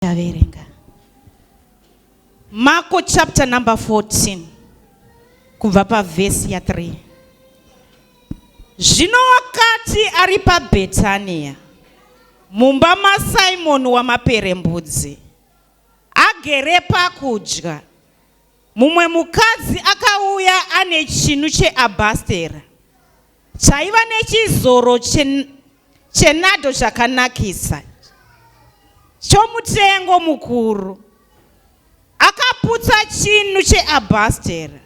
Taverenga Marko chapter number 14 kubva pavhesi ya 3. Zvino wakati ari paBhetania mumba maSimoni wamaperembudzi, agere pakudya, mumwe mukadzi akauya ane chinu cheabhastera chaiva nechizoro chenadho chakanakisa chomutengo mukuru. Akaputsa chinu cheabhastera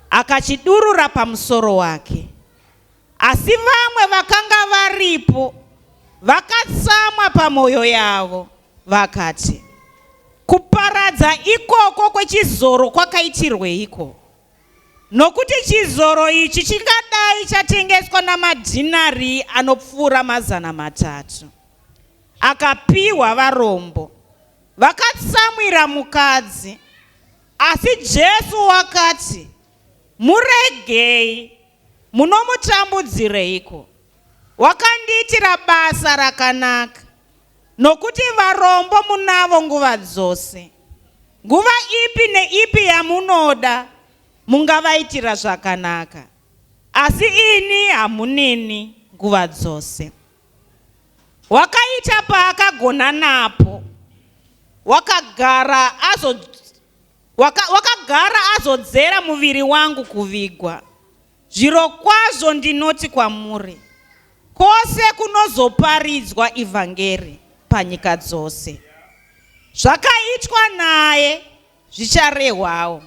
akachidurura pamusoro wake. Asi vamwe vakanga varipo vakatsamwa pamwoyo yavo vakati, Kuparadza ikoko kwechizoro kwakaitirweiko? Nokuti chizoro ichi chingadai chatengeswa namadhinari anopfuura 300, akapiwa varombo. Vakatsamwira mukadzi. Asi Jesu wakati, Muregei, munomutambudzireiko? Wakandiitira basa rakanaka. Nokuti varombo munavo nguva dzose, nguva ipi neipi yamunoda mungavaitira zvakanaka, asi ini hamuneni nguva dzose. Wakaita paakagona napo, wakagara azo, waka, wakagara azodzera muviri wangu kuvigwa. Zvirokwazvo ndinoti kwamuri, kwose kunozoparidzwa ivhangeri panyika dzose, zvakaitwa naye zvicharehwawo,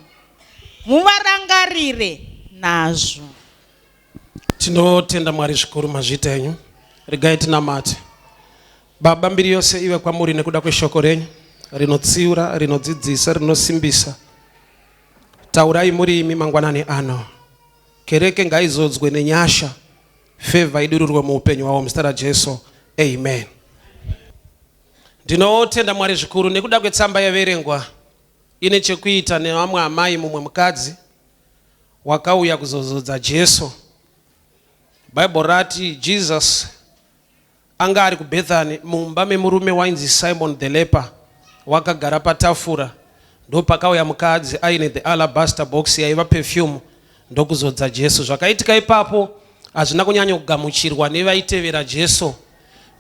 muvarangarire nazvo. Tinotenda Mwari zvikuru, mazviita henyu. Regai tinamate. Baba, mbiri yose ive kwamuri nekuda kweshoko renyu rinotsiura, rinodzidzisa, rinosimbisa. Taurai muri imi mangwanani ano. Kereke ngaizodzwe nenyasha, fevha idururwe muupenyu hwavo muzita raJesu. Amen. Ndinotenda Mwari zvikuru nekuda kwetsamba yaverengwa ine chekuita nevamwe amai, mumwe mukadzi wakauya kuzozodza Jesu. Bible rati Jesus Anga ari kuBethany mumba memurume wainzi Simon the leper wakagara patafura ndopakauya mukadzi aine the alabaster box yaiva perfume ndokuzodza Jesu. Zvakaitika ipapo hazvina kunyanyogamuchirwa nevaitevera Jesu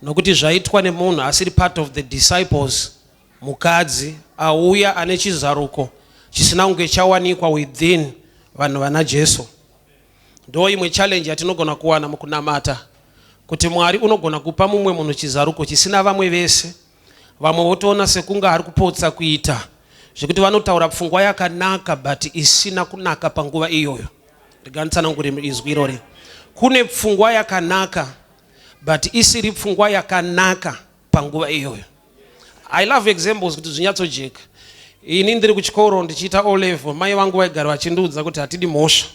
nokuti zvaitwa nemunhu asiri part of the disciples, mukadzi auya ane chizaruko chisina kunge chawanikwa within vanhu vana Jesu. Ndo imwe challenge yatinogona kuwana mukunamata kuti Mwari unogona kupa mumwe munhu chizaruko chisina vamwe vese, vamwe votoona sekunge ari kupotsa kuita zvekuti vanotaura pfungwa yakanaka but isina kunaka panguva iyoyo. Rega nditsanangure izwi irori. Kune pfungwa yakanaka but isiri pfungwa yakanaka panguva iyoyo. I love examples kuti zvinyatsojeka. Ini ndiri kuchikoro ndichiita O level, mai vangu vaigara vachindiudza kuti hatidi mhosva.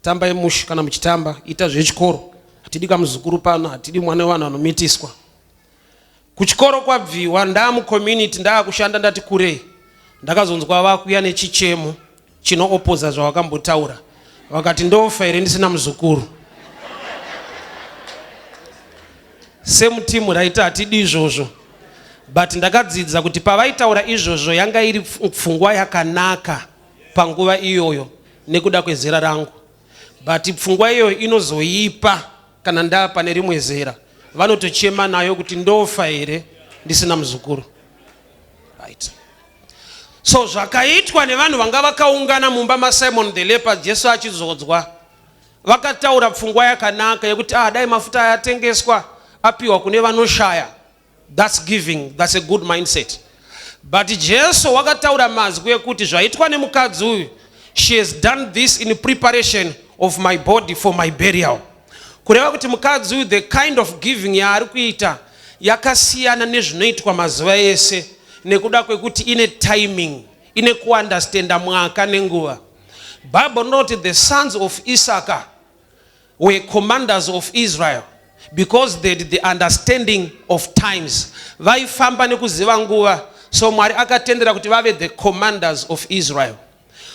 Tambai mushe kana muchitamba, ita zvechikoro. Hatidi kamuzukuru pano, hatidi mwana wevanhu vanomitiswa. Kuchikoro kwabviwa, ndaamucommunity, ndaakushanda ndati kurei. Ndakazonzwa vakuya nechichemo chinoopoza zvawakambotaura. Vakati ndofa here ndisina muzukuru? Same team raiti hatidi izvozvo. But ndakadzidza kuti pavaitaura izvozvo yanga iri pfungwa yakanaka panguva iyoyo nekuda kwezera rangu. But pfungwa iyoyo inozoipa kana ndaa pane rimwe zera. Vanotochema nayo kuti ndofa here ndisina muzukuru. Right. So zvakaitwa nevanhu vanga vakaungana mumba maSimon the leper Jesu achizodzwa vakataura pfungwa yakanaka yekuti ah, dai mafuta aya atengeswa apiwa kune vanoshaya. That's giving, that's a good mindset. But Jesu wakataura mazwi ekuti zvaitwa nemukadzi uyu, she has done this in preparation of my body for my burial. Kureva kuti mukadzi uyu the kind of giving yaari kuita yakasiyana nezvinoitwa mazuva ese nekuda kwekuti ine timing, ine kuunderstanda mwaka nenguva. Bible rinoti the sons of Issachar were commanders of Israel because they had the understanding of times. Vaifamba nekuziva nguva, so Mwari akatendera kuti vave the commanders of Israel.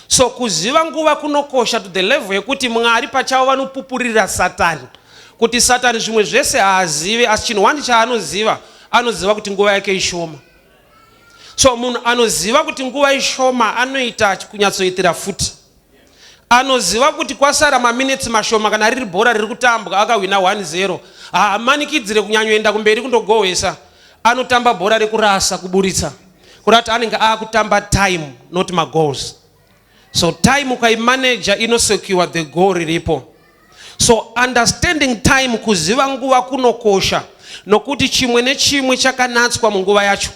So kuziva nguva kunokosha to the level yekuti Mwari pachavo vanopupurira Satani kuti Satani zvimwe zvese haazive, asi chinhu wani chaanoziva, anoziva kuti nguva yake ishoma. So munhu anoziva kuti nguva ishoma anoita kunyatsoitira futi. Anoziva kuti kwasara maminitsi mashoma, kana riri bhora riri kutambwa akahwina 1-0, haamanikidzire kunyanyoenda kumberi kundogohwesa. Anotamba bhora rekurasa kuburitsa, kurati anenge akutamba time, not magoals. So time ukaimanager inosecure the goal riripo. So understanding time, kuziva nguva kunokosha, nokuti chimwe nechimwe chakanatswa munguva yacho,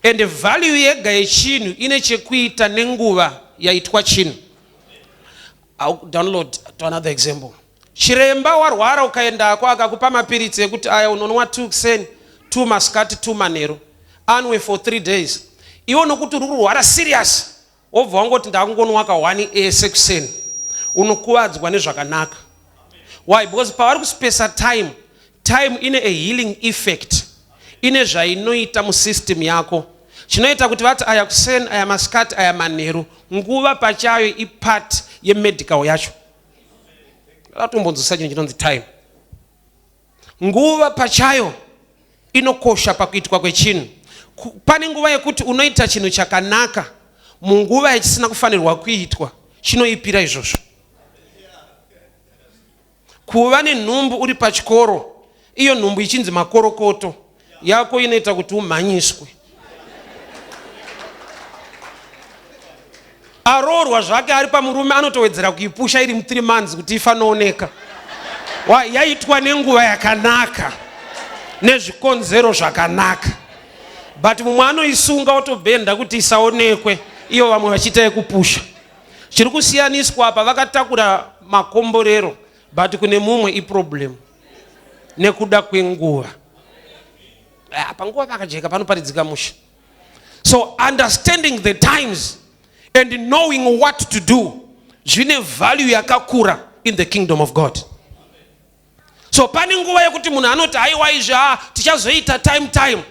and value yega yechinhu ine chekuita nenguva yaitwa chinhu. I'll download to another example. Chiremba, warwara ukaendako, akakupa mapiritsi ekuti aya unonwa 2 kuseni, 2 masikati, 2 manheru, anwe for 3 days. Iwe nokuti uri kurwara serious, wobva wangoti ndakungonwa ka 1 ese kuseni, unokuvadzwa nezvakanaka. Why? Because pavari kuspesa time, time ine a healing effect, ine zvainoita musystem yako chinoita kuti vati aya kuseni, aya masikati, aya manheru. Nguva pachayo ipart yemedical yacho. Atombonzwisa chinhu chinonzi time. Nguva pachayo inokosha pakuitwa kwechinhu. Pane nguva yekuti unoita chinhu chakanaka munguva yachisina kufanirwa kuitwa, chinoipira izvozvo. Kuva nenhumbu uri pachikoro, iyo nhumbu ichinzi makorokoto yako, inoita kuti umhanyiswe. Aroorwa zvake ari pamurume, anotowedzera kuipusha iri mu3 months kuti ifanooneka. Yaitwa nenguva yakanaka nezvikonzero zvakanaka, but mumwe anoisunga otobhenda kuti isaonekwe, iyo vamwe vachiita yekupusha. Chiri kusiyaniswa apa, vakatakura makomborero, but kune mumwe iproblem nekuda kwenguva. Ah, panguva pakajeka panoparidzika musha. So understanding the times and knowing what to do zvine value yakakura in the kingdom of God. So pane nguva yekuti munhu anoti haiwa, izvi ha tichazoita time time.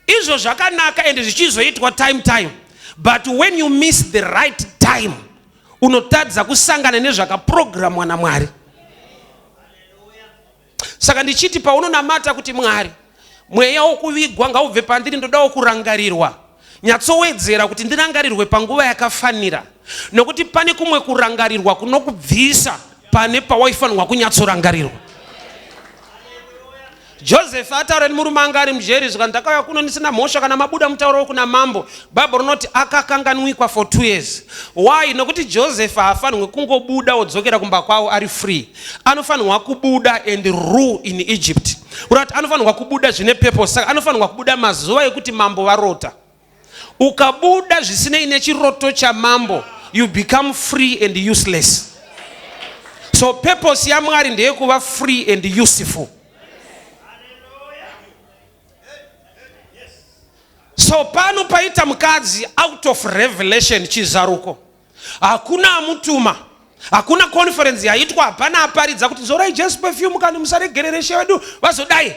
Izvo zvakanaka ende zvichizoitwa time time, but when you miss the right time, unotadza kusangana nezvakaprogramwa naMwari. Saka ndichiti paunonamata kuti Mwari, mweya wokuvigwa ngaubve pandiri, ndodawo kurangarirwa, nyatsowedzera kuti ndirangarirwe panguva yakafanira, nokuti pane kumwe kurangarirwa kunokubvisa pane pawaifanirwa kunyatsorangarirwa. Joseph ataura nemurume anga ari mujeri, zvika ndakauya kuno ndisina mhosva, kana mabuda mutauro kuna mambo. Bhaibheri rinoti akakanganwikwa for 2 years. Why? Nokuti Joseph haafanirwi kungobuda wodzokera kumba kwavo ari free. Anofanirwa kubuda and rule in Egypt, kurati anofanirwa kubuda zvine purpose. Saka anofanirwa kubuda mazuva ekuti mambo varota. Ukabuda zvisinei nechiroto chamambo, you become free and useless. So purpose yaMwari ndeyekuva free and useful. So pano paita mukadzi out of revelation, chizaruko. Hakuna amutuma, hakuna conference yaitwa, hapana aparidza kuti zorai Jesu perfume kani musaregerere she wedu vazodai.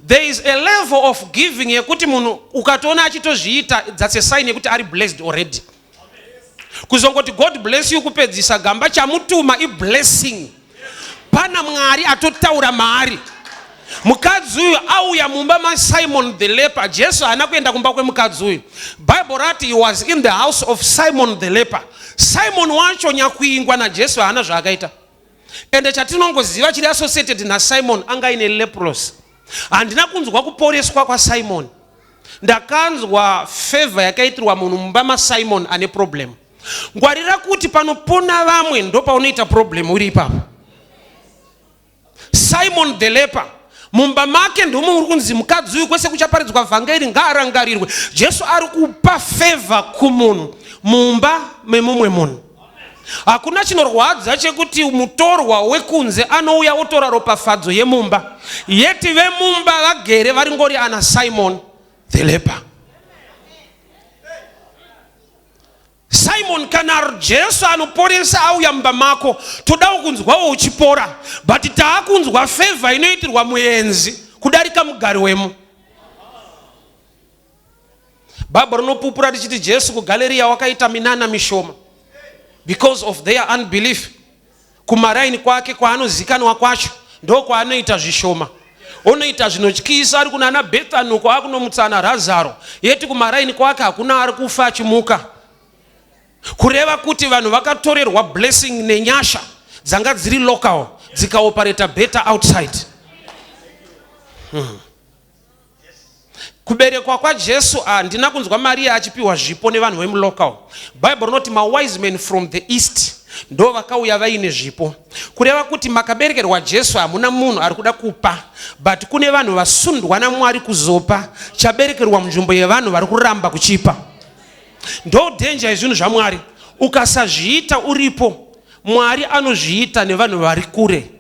There is a level of giving yekuti munhu ukatoona achitozviita, that's a sign yekuti ari blessed already. Kuzongoti "God bless you" kupedzisa gamba, chamutuma iblessing. Pana Mwari atotaura maari. Mukadzi uyu auya mumba maSimon the leper. Jesu haana kuenda kumba kwemukadzi uyu. Bible rati he was in the house of Simon the leper. Simon wacho nyakuingwa naJesu haana zvaakaita, ende chatinongoziva chiri associated naSimon, anga aine leprosy. Handina kunzwa kuporeswa kwaSimon, ndakanzwa favor yakaitirwa munhu mumba maSimon ane problem. Ngwarira kuti panopona vamwe ndo paunoita problem uri ipapo. Simon the leper, mumba make ndomo uri kunzi mukadzi uyu kwese kuchaparidzwa vhangeri ngaarangarirwe. Jesu ari kupa favor kumunhu mumba memumwe munhu. Hakuna chinorwadza chekuti mutorwa wekunze anouya otora ropafadzo yemumba, yeti vemumba vagere vari ngori ana Simon the leper. Simon, kana Jesu anoporesa auya mumba mako, todawo kunzwawo uchipora, but taakunzwa favor inoitirwa muenzi kudarika mugari wemo. Bhaibheri rinopupura richiti Jesu kuGaleriya wakaita minana mishoma because of their unbelief. Kumaraini kwake kwaanozikanwa kwacho ndo kwaanoita zvishoma. Onoita zvinotyisa ari kunana Bethany uko akunomutsa ana Razaro. Yeti kumaraini kwake hakuna ari kufa achimuka. Kureva kuti vanhu vakatorerwa blessing nenyasha dzanga dziri local dzikaoperata better outside. Kuberekwa kwaJesu handina kunzwa Maria achipiwa zvipo nevanhu vemulocal. Bible rinoti mawise men from the east ndo vakauya vaine zvipo. Kureva kuti makaberekerwa Jesu hamuna munhu ari kuda kupa, but kune vanhu vasundwa naMwari kuzopa chaberekerwa munzvimbo yevanhu vari kuramba kuchipa. Ndo danger yezvinhu zvaMwari. Ukasazviita uripo, Mwari anozviita nevanhu vari kure.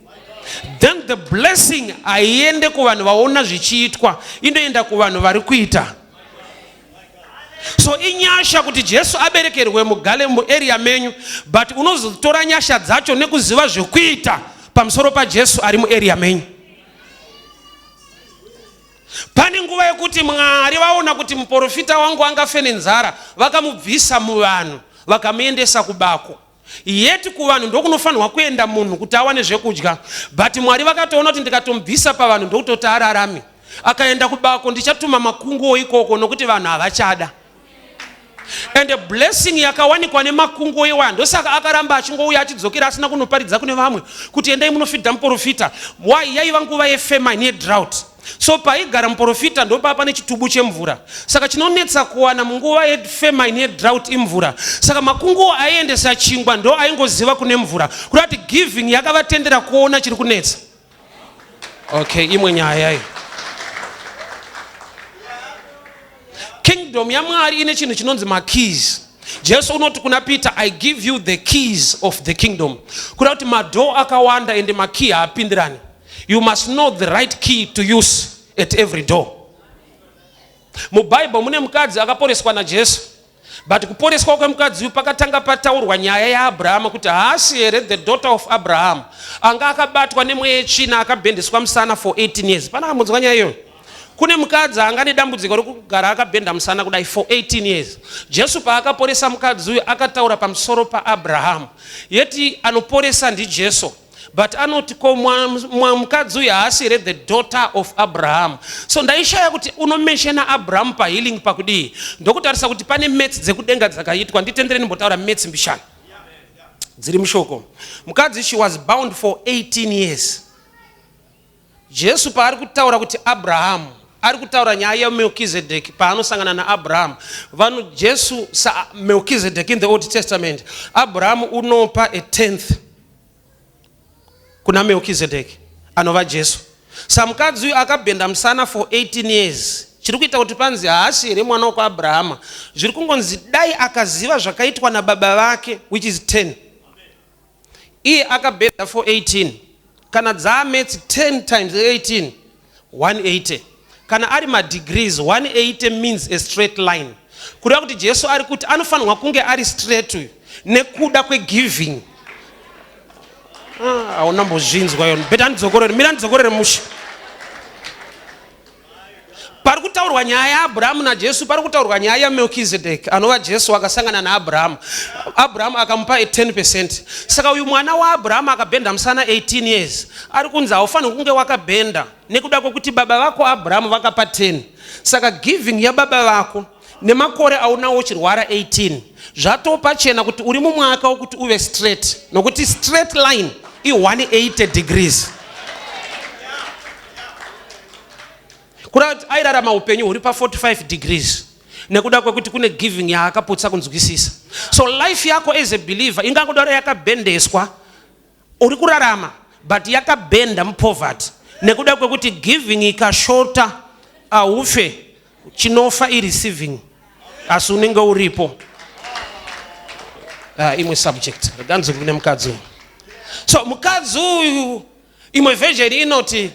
Then the blessing haiende kuvanhu vaona zvichiitwa, inoenda kuvanhu vari kuita. So inyasha kuti Jesu aberekerwe mugale muarea menyu, but unozotora nyasha dzacho nekuziva zvekuita pamusoro paJesu ari muarea menyu. Pane nguva yekuti Mwari vaona kuti muprofita wangu angafe nenzara, vakamubvisa muvanhu vakamuendesa kubako. Yet kuvanhu ndokunofanirwa kuenda munhu kuti awane zvekudya, but Mwari vakatoona kuti ndikatomubvisa pavanhu ndokutoti ararame. Akaenda kubako, ndichatuma makunguo ikoko nokuti vanhu havachada. And a blessing yakawanikwa nemakunguo iwaya, ndosaka akaramba achingouya achidzokera asina kunoparidza kune vamwe kuti endai munofidha muprofita. Why? Yaiva nguva yefamine, yedrought. So paigara muprofita ndopaa pane chitubu chemvura. Saka chinonetsa kuwana munguva yefamine, yedrought imvura. Saka makunguo aiendesa chingwa ndo aingoziva kune mvura. Kuda kuti giving yakavatendera kuona chiri kunetsa. Okay, imwe nyaya iyi. Kingdom yaMwari ine chinhu chinonzi makeys. Jesu unoti kuna Peter, I give you the keys of the kingdom. Kuda kuti madhoo akawanda ende makey haapindirani. You must know the right key to use at every door. MuBible mune mukadzi akaporeswa naJesu. But kuporeswa kwemukadzi uyu pakatanga pataurwa nyaya yaAbrahama kuti haasi here the daughter of Abraham anga akabatwa nemweya yetsvina akabhendeswa musana for 18 years. Pana amunzwa nyaya iyoyo? Kune mukadzi anga nedambudziko rekugara akabhenda musana kudai for 18 years. Jesu paakaporesa mukadzi uyu akataura pamusoro paAbraham. Yeti anoporesa ndiJesu. But anoti ko mukadzi uyu haasi here the daughter of Abraham? So ndaishaya kuti unomenshena Abraham pahealing pakudii? Ndokutarisa kuti pane maths dzekudenga dzakaitwa. Nditendere ndimbotaura maths mbishana dziri mushoko. Mukadzi, she was bound for 18 years. Jesu paari kutaura kuti Abraham, ari kutaura nyaya yaMelkizedeki paanosangana naAbraham. Vanhu Jesu saMelkizedeki in the Old Testament, Abraham unopa a tenth kuna Melkizedeki anova Jesu. Samukadzi uyu akabhenda musana for 18 years. Chiri kuita kuti panzi haasi here mwana wokwaAbrahama? Zviri kungonzi dai akaziva zvakaitwa nababa vake, which is 10. Iye akabhedha for 18. Kana dzaametsi 10 times 18, 180. Kana ari madegrees, 180 means a straight line. Kureva kuti Jesu ari kuti anofanirwa kunge ari straight uyu nekuda kwegiving. Hauna mbozvinzwa yona. Better ndidzokorere, mira ndidzokorere mushe. Pari kutaurwa nyaya yaAbrahamu naJesu, pari kutaurwa nyaya yaMelkizedeki anova Jesu akasangana naAbrahamu. Abrahamu akamupa 10%. Saka uyu mwana waAbrahamu akabhenda musana 18 years. Ari kunzi haufaniri kunge wakabhenda nekuda kwekuti baba vako Abrahamu vakapa 10. Saka giving yababa vako nemakore aunawo uchirwara 18 zvatopachena kuti uri mumwaka wokuti uve straight, nokuti straight line i 180 degrees. Kureva kuti airarama upenyu huri pa 45 degrees nekuda kwekuti kune giving yaakapotsa kunzwisisa. So life yako as a believer ingangodaro yakabhendeswa, uri kurarama but yakabhenda mupoverty nekuda kwekuti giving ikashota haufe, chinofa ireceiving, asi unenge uripo. Imwe subject reganzi kune mukadzi uyu. So mukadzi uyu, imwe version inoti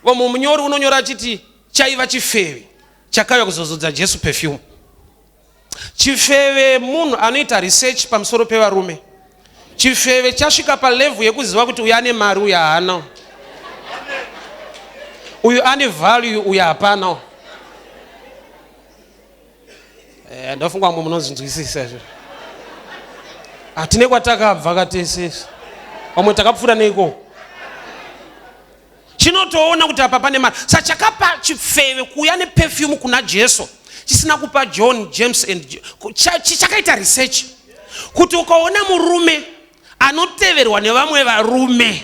vamwe munyori unonyora achiti chaiva chifeve chakauya kuzozodza Jesu perfume. Chifeve munhu anoita research pamusoro pevarume. Chifeve chasvika palevel yekuziva kuti uyu ane mari, uyu haana, uyu ane value, uyu hapana. Ndofunga vamwe munozvinzwisisa izvo. Hatine kwatakabva katese, vamwe takapfuura neiko. Chinotoona kuti apa pane mari. Sa chakapa chifeve kuuya neperfume kuna Jesu chisina kupa John, James and chakaita research kuti ukaona murume anoteverwa nevamwe varume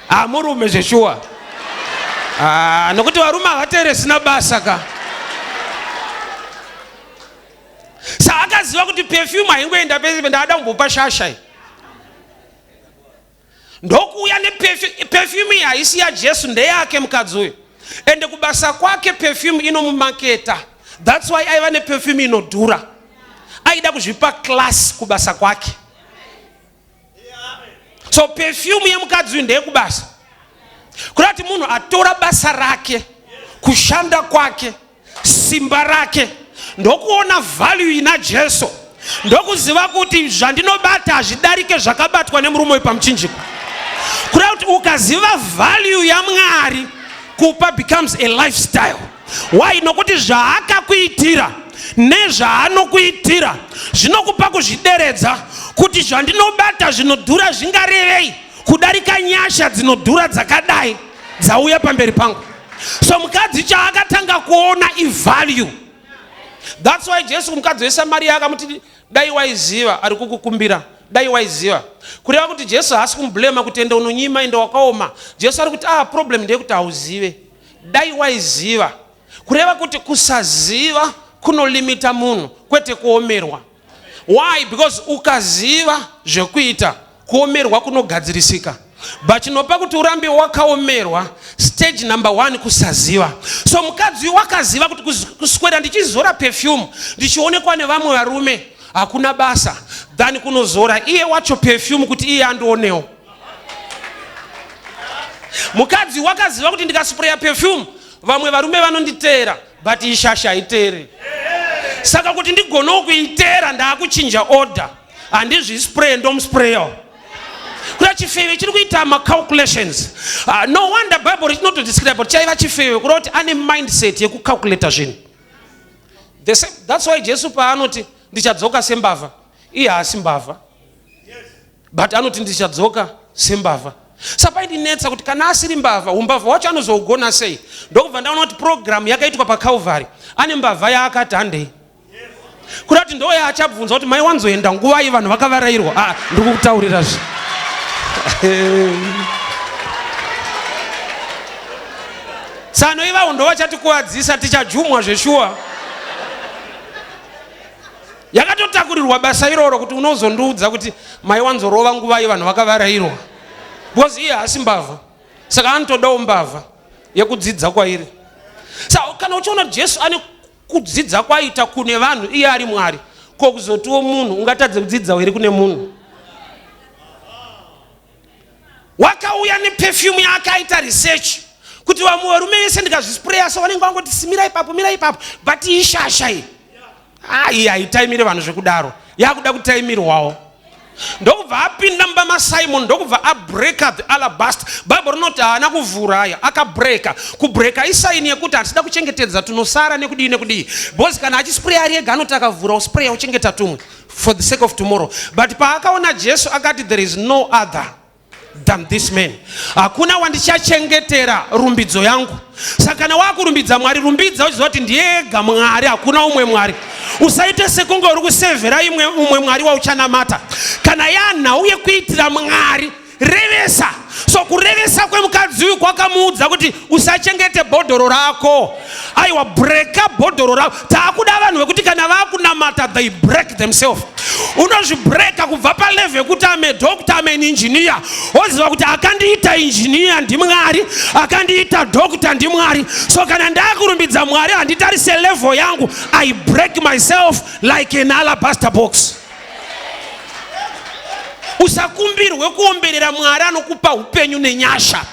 hamurume zveshuwa. Ah, nokuti varume havateere sina basa ka. Sa akaziva kuti perfume haingoenda pese ndaada kumbopa shasha iyi. Ndokuuya neperfume iyi haisi yaJesu, ndeyake mukadzi uyu. Ende kubasa kwake perfume inomumaketa. That's why aiva neperfume inodhura. Aida kuzvipa class kubasa kwake. So perfume yemukadzi uyu ndeyekubasa. Kuda kuti munhu atora basa rake, kushanda kwake, simba rake, ndokuona value ina Jesu, ndokuziva kuti zvandinobata hazvidarike zvakabatwa nemurume uyu pamuchinjikwa. Kuda kuti ukaziva value yaMwari, kupa becomes a lifestyle. Why? Nokuti zvaakakuitira nezvaanokuitira zvinokupa kuzvideredza kuti zvandinobata zvinodhura zvingarevei kudarika nyasha dzinodhura dzakadai dzauya pamberi pangu. So mukadzi chaakatanga kuona ivalue. That's why Jesu mukadzi weSamaria akamuti dai waiziva ari kukukumbira, dai waiziva. Kureva kuti Jesu haasi kumublema kuti ende unonyima, ende wakaoma. Jesu ari kuti problem ndeyekuti hauzive. Dai waiziva. Kureva kuti kusaziva kunolimita munhu, kwete kuomerwa. Why? Because ukaziva zvekuita, kuomerwa kunogadzirisika. But chinopa kuti urambe wakaomerwa, stage number 1 kusaziva. So mukadzi uyu wakaziva kuti kuswera ndichizora perfume ndichionekwa nevamwe varume hakuna basa, than kunozora iye wacho perfume kuti iye andionewo. Mukadzi wakaziva kuti ndikaspreya perfume vamwe varume vanonditeera, but ishasha haiteere. Saka kuti ndigonewo kuiteera ndaakuchinja order, handizvispray ndomusprayawo. Kuda chifeve chiri kuita macalculations. No wonder Bible richinotodescribe kuti chaiva chifeve, kuda kuti ane mindset yekucalculata zvinhu. That's why Jesu paanoti ndichadzoka sembavha, iye haasi mbavha, but anoti ndichadzoka sembavha. Sapaindinetsa kuti kana asiri mbavha, umbavha wacho anozougona sei? Ndokubva ndaona kuti program yakaitwa paCalvary ane mbavha yaakati handei. Kuda kuti ndo yaachabvunza kuti mai wanzoenda nguvai vanhu vakavarairwa. Ndiri kukutaurira zve. Tsano ivavo ndo vachatikuvadzisa, tichajumwa zveshuwa. Yakatotakurirwa basa iroro kuti unozondiudza kuti mai wanzorova nguvai vanhu vakavarairwa, because iye haasi mbavha, saka anotodawo mbavha yekudzidza kwairi. Saka kana uchiona kuti Jesu ane kudzidza kwaita kune vanhu iye ari Mwari, ko kuzotiwo munhu ungatadze kudzidza here kune munhu? Wakauya neperfume yaakaita research kuti vamwe varume vese ndikazvispreya so vanenge vangoti simira ipapo, mira ipapo, but ishasha iyi iyi haitaimire vanhu zvekudaro, yakuda kutaimirwawo. Ndokubva apinda mumba maSimon, ndokubva abreka the alabaster. Bible rinoti haana kuvhura aya, akabreka. Kubreka isaini yekuti hatisida kuchengetedza tunosara nekudii nekudii, because kana achispreya ari ega anoti akavhura uspreya uchengeta tumwe for the sake of tomorrow. But paakaona Jesu akati there is no other than this man, hakuna wandichachengetera rumbidzo yangu. Saka kana wakurumbidza Mwari, rumbidza uchiziva kuti ndiye ega Mwari, hakuna umwe Mwari. Usaite sekunge uri kusevhera umwe Mwari wauchanamata. Kana yanhau yekuitira Mwari, revesa. So kurevesa kwemukadzi uyu kwakamuudza kuti usachengete bhodhoro rako, aiwa breka bhodhoro rako. Taakuda vanhu vekuti kana vakunamata they break themselves. Unozvibreka kubva palevel yekuti I'm a doctor, I'm an engineer, woziva kuti akandiita engineer ndiMwari, akandiita doctor ndiMwari. So kana ndakurumbidza Mwari handitarise level yangu, I break myself like an alabaster box. Usakumbirwe kuomberera Mwari anokupa upenyu nenyasha.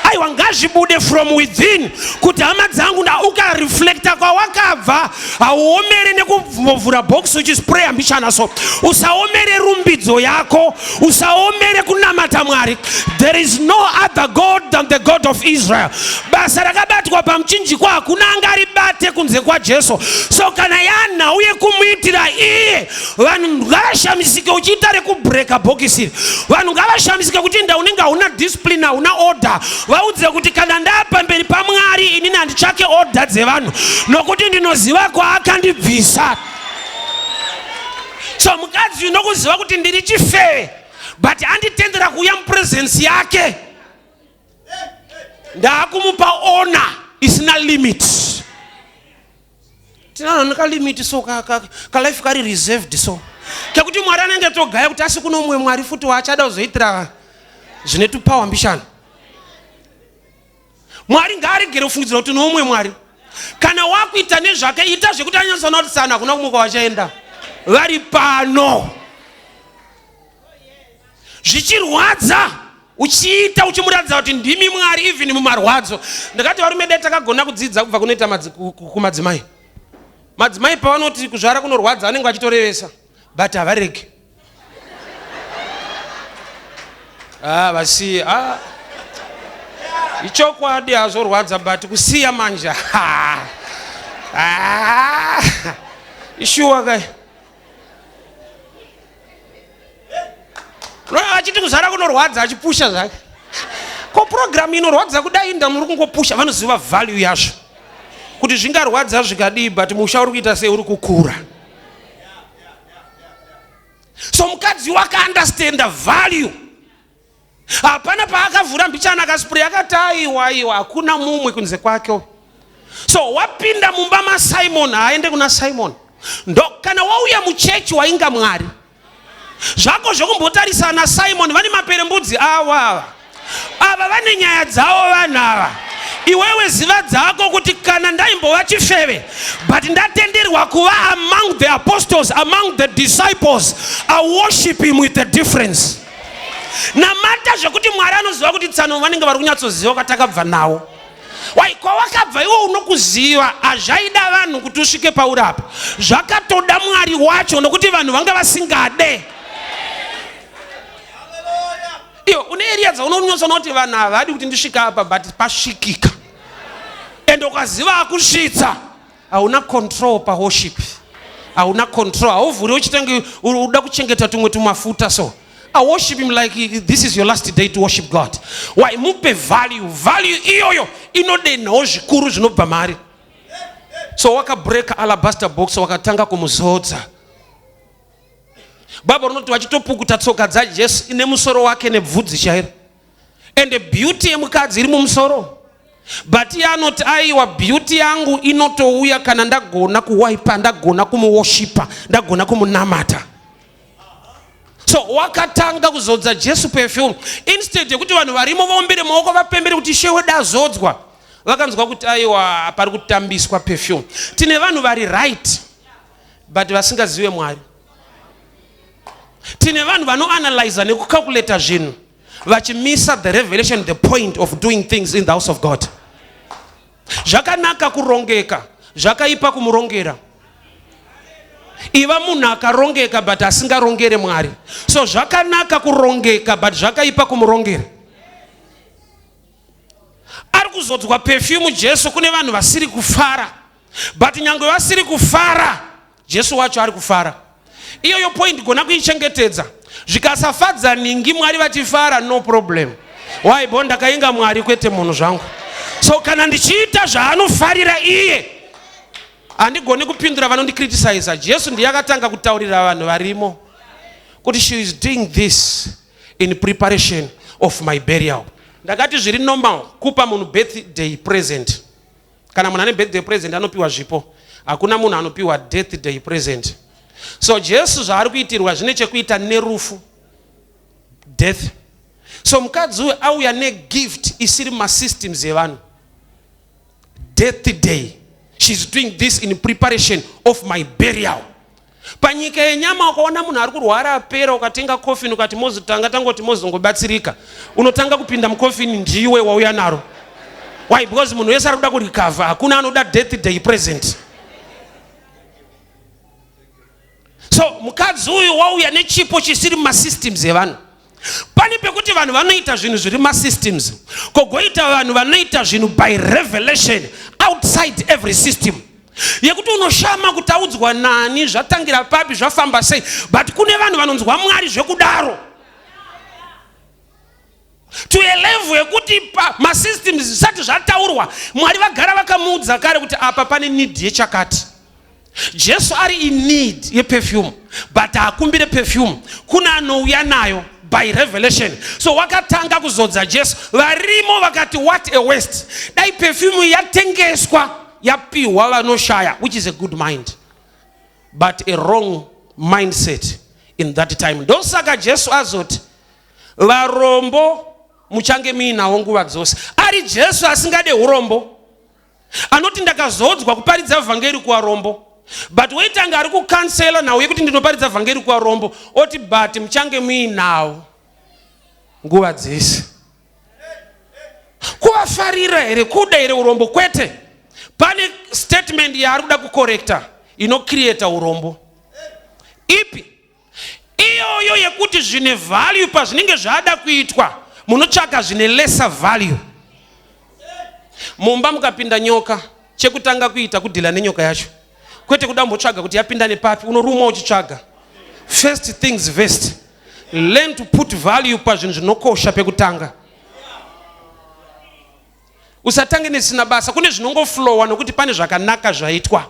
Aiwa, ngazvibude from within kuti hama dzangu, ukareflecta kwawakabva hauomere nekuvhura box uchispreya mbichana. So usaomere rumbidzo yako, usaomere kunamata Mwari. There is no other God than the God of Israel. Basa rakabatwa pamuchinjikwa hakuna angaribate kunze kwaJesu. So kana yanhau yekumuitira kuitira iye. Vanhu ngavashamisike uchiita rekubreaka bhokisi iri. Vanhu ngavashamisike kuti inda unenge hauna discipline, hauna order. Vaudze kuti kana ndapamberi paMwari, inini handitsvake order dzevanhu, nokuti ndinoziva kwaakandibvisa. So mukadzi uyu, nokuziva kuti ndiri chifeve, but anditendera kuuya mupresence yake, ndaakumupa honour isina limit. Tinanhu nekalimit, so kalife kari reserved, so kekuti Mwari anenge togaya kuti asi kuno umwe Mwari futi waachada kuzoitira zvine tupawa mbishana. Mwari ngaaregere kufungidzira kuti noumwe Mwari. Kana wakuita nezvake, ita zvekuti anyatsoona kuti sana hakuna kumwe kwawachaenda, vari pano. Zvichirwadza, uchiita uchimuratidza kuti ndimi Mwari even mumarwadzo. Ndakati varume dai takagona kudzidza kubva kunoita kumadzimai. Madzimai pavanoti kuzvara kunorwadza, vanenge vachitorevesa, but havaregi. Ah, vasiye. Ah. Ichokwadi, hazvorwadza, but kusiya manje. Ah. Ishuwa kai. Achiti kuzvara kunorwadza, achipusha zvake. Ko purogiramu inorwadza kudai, nda muri kungopusha. Vanoziva value yazvo, kuti zvingarwadza zvikadii, but musha uri kuita sei? Uri kukura. So mukadzi wakaunderstanda value. Hapana paakavhura mbichana akaspray, akati aiwa, aiwa, hakuna mumwe kunze kwake. So wapinda mumba maSimon, haaende kuna Simon. Ndo kana wauya muchechi, wainga Mwari zvako zvokumbotarisana. Simon vane maperembudzi avo, ava ava vane nyaya dzavo vanhu ava. Iwewe ziva dzako kuti kana ndaimbova chifeve, but ndatenderwa kuva among the apostles, among the disciples, I worship him with a difference. Namata zvekuti Mwari anoziva kuti tsano vanenge vari kunyatsoziva kwatakabva nawo. Wai kwawakabva iwe unokuziva. Hazvaida vanhu kuti usvike pauri apa, zvakatoda Mwari wacho, nokuti vanhu vanga vasingade. Iyo une area dzaunonyatsoona kuti vanhu havadi kuti ndisvike apa, but pasvikika, and ukaziva akusvitsa, hauna control paworship, hauna control. Hauvhuri uchitange uda kuchengeta tumwe tumafuta. So I worship him like this is your last day to worship God. Why? Mupe value. Value iyoyo inodenhawo zvikuru zvinobva mari. So wakabreaka alabaster box, wakatanga kumuzodza. Bhaibheri rinoti vachitopukuta tsoka dzaJesu nemusoro wake nebvudzi chairo. And beauty yemukadzi iri mumusoro, but iye anoti aiwa, beauty yangu inotouya kana ndagona kuwaipa, ndagona kumuworshipa, ndagona kumunamata. So wakatanga kuzodza Jesu perfume. Instead yekuti vanhu varimo vaombere maoko, vapembere kuti Ishe wedu azodzwa, vakanzwa kuti aiwa, pari kutambiswa perfume. Tine vanhu vari right but vasingazive Mwari. Tine vanhu vanoanalyza nekucalculata zvinhu, vachimisa the revelation, the point of doing things in the house of God. Zvakanaka kurongeka, zvakaipa kumurongera. Iva munhu akarongeka but asingarongere Mwari. So zvakanaka kurongeka, but zvakaipa kumurongera. Ari kuzodzwa perfume Jesu, kune vanhu vasiri kufara, but nyange vasiri kufara, Jesu wacho ari kufara. Iyoyo point gona kuichengetedza. Zvikasafadza ningi, Mwari vachifara, no problem. Why? Bo ndakainga Mwari, kwete munhu zvangu. So kana ndichiita zvaanofarira iye, handigoni kupindura vanondicriticiza. Jesu ndiye akatanga kutaurira vanhu varimo kuti she is doing this in preparation of my burial. Ndakati zviri normal kupa munhu birthday present. Kana munhu ane birthday present, anopiwa zvipo. Hakuna munhu anopiwa death day present. So Jesu zvaari kuitirwa zvine chekuita nerufu, death. So mukadzi uyu auya negift isiri mumasystems evanhu, death day. She's doing this in preparation of my burial. Panyika yenyama, ukaona munhu ari kurwara apera, ukatenga coffin, ukati mozotanga, tangoti mozongobatsirika, unotanga kupinda mucoffin ndiwe wauya naro. Why? Because munhu wese ari kuda kurecover. Hakuna anoda death day present. So mukadzi uyu wauya nechipo chisiri mumasystems evanhu. Pane pekuti vanhu vanoita zvinhu zviri masystems, kogoita vanhu vanoita zvinhu by revelation outside every system. Yekuti unoshama kuti audzwa nani, zvatangira papi, zvafamba sei, but kune vanhu vanonzwa Mwari zvekudaro to a level yekuti masystems zvisati zvataurwa, Mwari vagara vakamuudza kare kuti apa pane need yechakati. Jesu ari in need yeperfume, but haakumbire perfume, kune anouya nayo by revelation. So wakatanga kuzodza Jesu, varimo vakati, "What a waste! Dai perfume yatengeswa, yapiwa vanoshaya," which is a good mind but a wrong mindset in that time. Ndosaka Jesu azoti, "Varombo muchange muinawo nguva dzose." Ari Jesu asingade urombo, anoti, "Ndakazodzwa kuparidza vhangeri kuvarombo," but woitanga ari kucancela nhau yekuti ndinoparidza vhangeri kuvarombo, oti, "But muchange muinawo nguva dzese." Kuvafarira here? Kuda here urombo? Kwete. Pane statement yaari kuda kucorrecta inocreata urombo. Ipi iyoyo? Yekuti zvine value pazvinenge zvada kuitwa, munotsvaka zvine lesser value. Mumba mukapinda nyoka, chekutanga kuita kudeala nenyoka yacho, kwete kuda kumbotsvaga kuti yapinda nepapi. Unorumwa uchitsvaga. First things first, learn to put value pazvinhu zvinokosha pekutanga. Usatange nesina basa. Kune zvinongoflowa nokuti pane zvakanaka zvaitwa.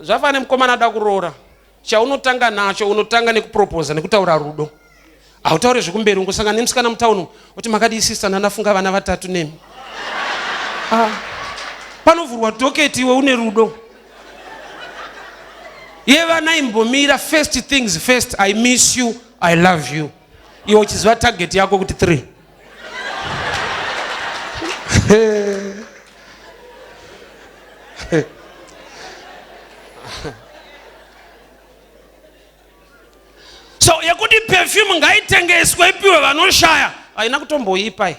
Zvafana nemukomana ada kuroora. Chaunotanga nacho, unotanga nekuproposa, nekutaura rudo. Hautauri zvekumberi. Ungosangana nemusikana mutauni, uti, "Makadii, sister? Ndanafunga vana vatatu nemi." Ah, panovhurwa docket, iwe une rudo yevana. Imbomira. First things first, "I miss you, I love you." Iwe uchiziva target yako kuti 3. So yekuti perfume ngaitengeswe ipiwe vanoshaya haina kutomboipa,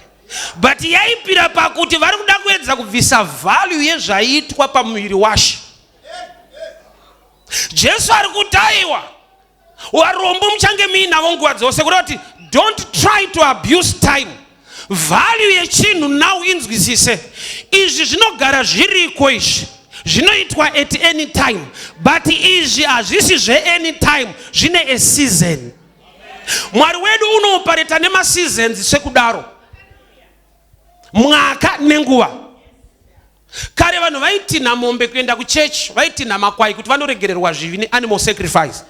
but yaipira pakuti vari kuda kuedza kubvisa value yezvaitwa pamuviri washe. Jesu ari kuti, "Aiwa, varombo muchange muinavo nguva dzose." Kuda kuti don't try to abuse time. Value yechinhu now inzwisise. Izvi zvinogara zviriko, izvi zvinoitwa at any time, but izvi hazvisi zveany time, zvine a season. Mwari wedu unooperata nemaseasons sekudaro, mwaka nenguva. Kare vanhu vaitinha mombe kuenda kuchechi, vaitinha makwai kuti vanoregererwa zvivi neanimal sacrifice.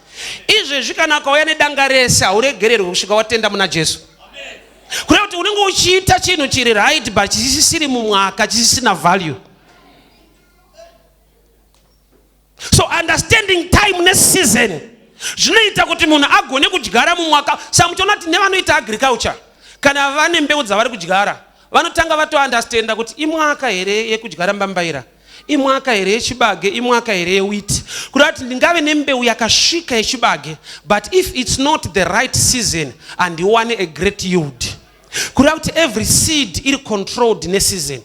Izvezvi kana akauya nedanga rese, hauregererwi kusvika watenda muna Jesu. Kureva kuti unenge uchiita chinhu chiri right but chisisiri mumwaka, chisisina value. So understanding time neseason zvinoita kuti munhu agone kudyara mumwaka. Saka muchiona kuti nevanoita agriculture, kana vane mbeu dzavari kudyara, vanotanga vatounderstanda kuti imwaka here yekudyara mbambaira, imwaka here yechibage, imwaka here yewheat. Kuda kuti ndingave nembeu yakasvika yechibage, but if it's not the right season, handiwane a great yield. Kureva kuti every seed iri controlled neseason.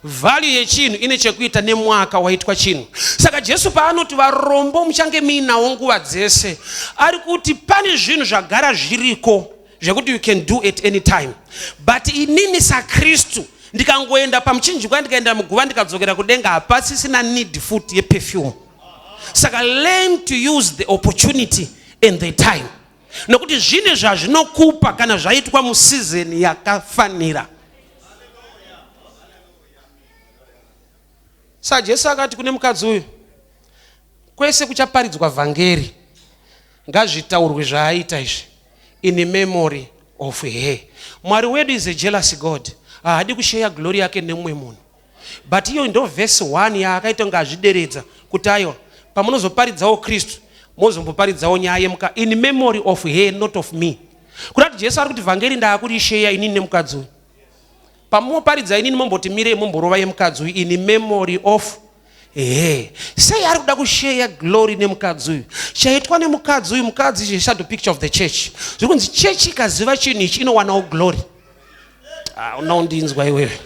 Value yechinhu ine chekuita nemwaka waitwa chinhu. Saka Jesu paanoti, "Varombo muchange muinawo nguva dzese," ari kuti pane zvinhu zvagara zviriko zvekuti you can do at any time, but inini saKristu ndikangoenda pamuchinjikwa, ndikaenda muguva, ndikadzokera kudenga, hapasisina need futi yeperfume. Saka learn to use the opportunity and the time, nokuti zvine zvazvinokupa kana zvaitwa museason yakafanira. SaJesu akati kune mukadzi uyu, "Kwese kuchaparidzwa vhangeri, ngazvitaurwe zvaaita izvi in memory of her." Mwari wedu is a jealous God. Haadi kusheya glory yake nemumwe munhu, but iyo ndo vhesi 1 yaakaita kunge azvideredza kuti, "Aiwa, pamunozoparidzawo Kristu, mozomboparidzawo nyaya yemuka in memory of her, not of me." Kuda kuti Jesu ari kuti, "Vhangeri ndaakurisheya inini nemukadzi uyu. Pamunoparidza inini, momboti mirei, momborova yemukadzi uyu in memory of her." Sei ari kuda kusheya glory nemukadzi uyu? Chaitwa nemukadzi uyu, mukadzi is shadow picture of the church. Zviri kunzi chechi ikaziva chinhu ichi, inowanawo glory. Ah, unaundinzwa iwewe?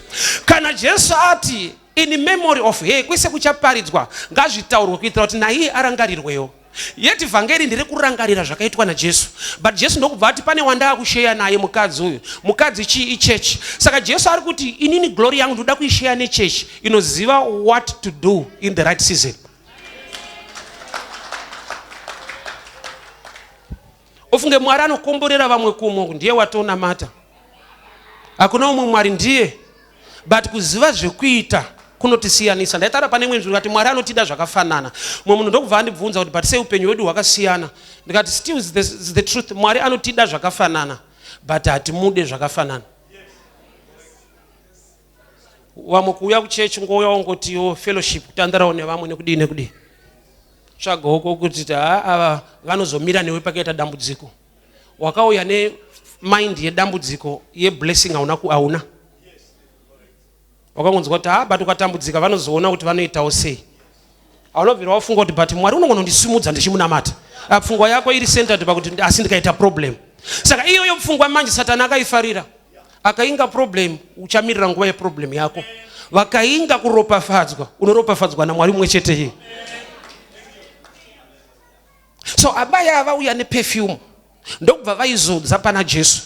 Kana Jesu ati in memory of her, kwese kuchaparidzwa ngazvitaurwe kuitira kuti naiye arangarirwewo. Yet vhangeri nderekurangarira zvakaitwa naJesu. But Jesu ndokubva ati pane wandaakusheya naye mukadzi uyu. Mukadzi chii ichechi. Saka Jesu ari kuti inini glory yangu ndoda kuisheya nechechi inoziva what to do in the right season. Ufunge Mwari anokomborera vamwe kumwe ndiye watonamata. Hakuna umwe Mwari ndiye. But kuziva zvekuita kunotisiyanisa. Ndaitaura pane imwe nzvimbo ndikati Mwari anotida zvakafanana. Mumwe munhu ndokubva andibvunza kuti but sei upenyu hwedu hwakasiyana. Ndikati still is the, is the truth. Mwari anotida zvakafanana but hatimude zvakafanana. Vamwe kuuya kuchechi ngouya wongotiwo fellowship kutandarawo nevamwe nekudii nekudii. Tsvagawo kokuti haa ava vanozomira newe pakaita dambudziko. Wakauya nemind yedambudziko yeblessing hauna hauna. Wakangonzwa kuti haa but ukatambudzika vanozoona kuti vanoitawo sei. Haunobvira wafunga kuti but Mwari unogona kundisimudza ndichimunamata. Ah, pfungwa yako iri centered pakuti asi ndikaita problem. Saka iyoyo pfungwa manje Satani akaifarira. Akainga problem uchamirira nguva yeproblem yako. Vakainga kuropafadzwa unoropafadzwa naMwari mumwe chete iye. So abaya vauya neperfume ndokubva vaizodza pana Jesu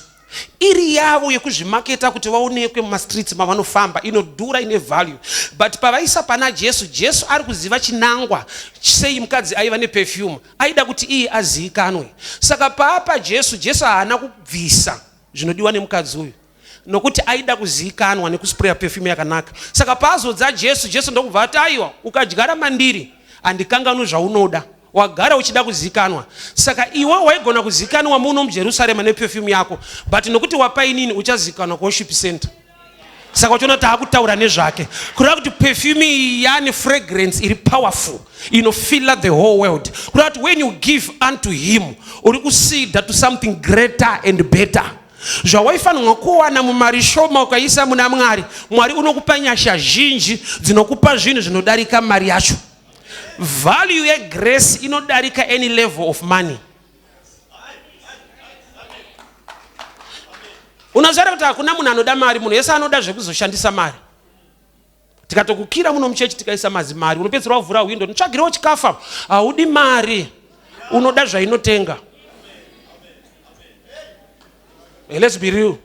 iri yavo yekuzvimaketa kuti vaonekwe mumastreets mavanofamba inodhura ine value but pavaisa pana Jesu, Jesu ari kuziva chinangwa sei mukadzi aiva neperfume aida kuti iye azivikanwe. Saka paapa Jesu, Jesu haana kubvisa zvinodiwa nemukadzi uyu nokuti aida kuzivikanwa nekuspreya perfume yakanaka. Saka paazodza Jesu, Jesu ndokubva ati aiwa, ukadyara mandiri handikanganwi zvaunoda. Wagara uchida kuzikanwa, saka iwe waigona kuzikanwa muno muJerusarema neperfume yako, but nokuti wapa inini uchazikanwa kuworship center. Saka uchiona taakutaura nezvake, kureva kuti perfume iyi yane fragrance iri powerful inofilla the whole world. Kureva kuti when you give unto him uri kuseeda to something greater and better. Zvawaifanirwa kuwana mumari shoma ukaisa muna Mwari, Mwari unokupa nyasha zhinji dzinokupa zvinhu zvinodarika mari yacho. Value yegrace inodarika any level of money. Unoziva kuti hakuna munhu anoda mari, munhu wese anoda zvekuzoshandisa mari. Tikatokukira muno muchechi tikaisa mazimari, unopedzisira wavhura window, nditsvagirewo chikafu apa. Haudi mari, unoda zvainotenga. Hey, let's be real.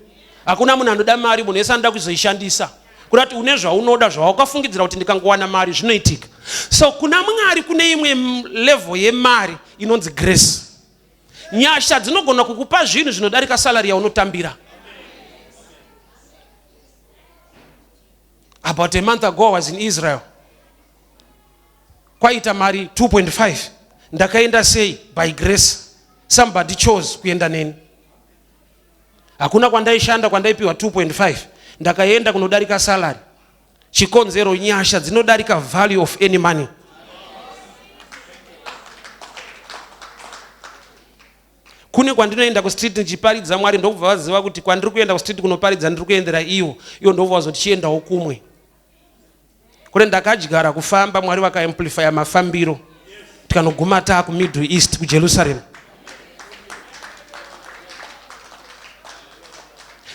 Hakuna munhu anoda mari, munhu wese anoda kuzoishandisa. Kuda kuti une zvaunoda zvawakafungidzira kuti ndikangowana mari zvinoitika. So kuna Mwari kune imwe level yemari inonzi grace. Nyasha dzinogona kukupa zvinhu zvinodarika salary yaunotambira. About a month ago I was in Israel. Kwaita mari 2.5. Ndakaenda sei? By grace. Somebody chose kuenda neni. Hakuna kwandaishanda kwandaipiwa 2.5. Ndakaenda kunodarika salary. Chikonzero nyasha dzinodarika value of any money. Kune kwandinoenda kustreet ndichiparidza Mwari ndokubva vaziva kuti kwandiri kuenda kustreet kunoparidza ndiri kuendera ivo. Ivo ndobva vazoti chiendawo kumwe. Kune ndakadyara kufamba Mwari vakaamplifya mafambiro tikanoguma taa kuMiddle East kuJerusalem.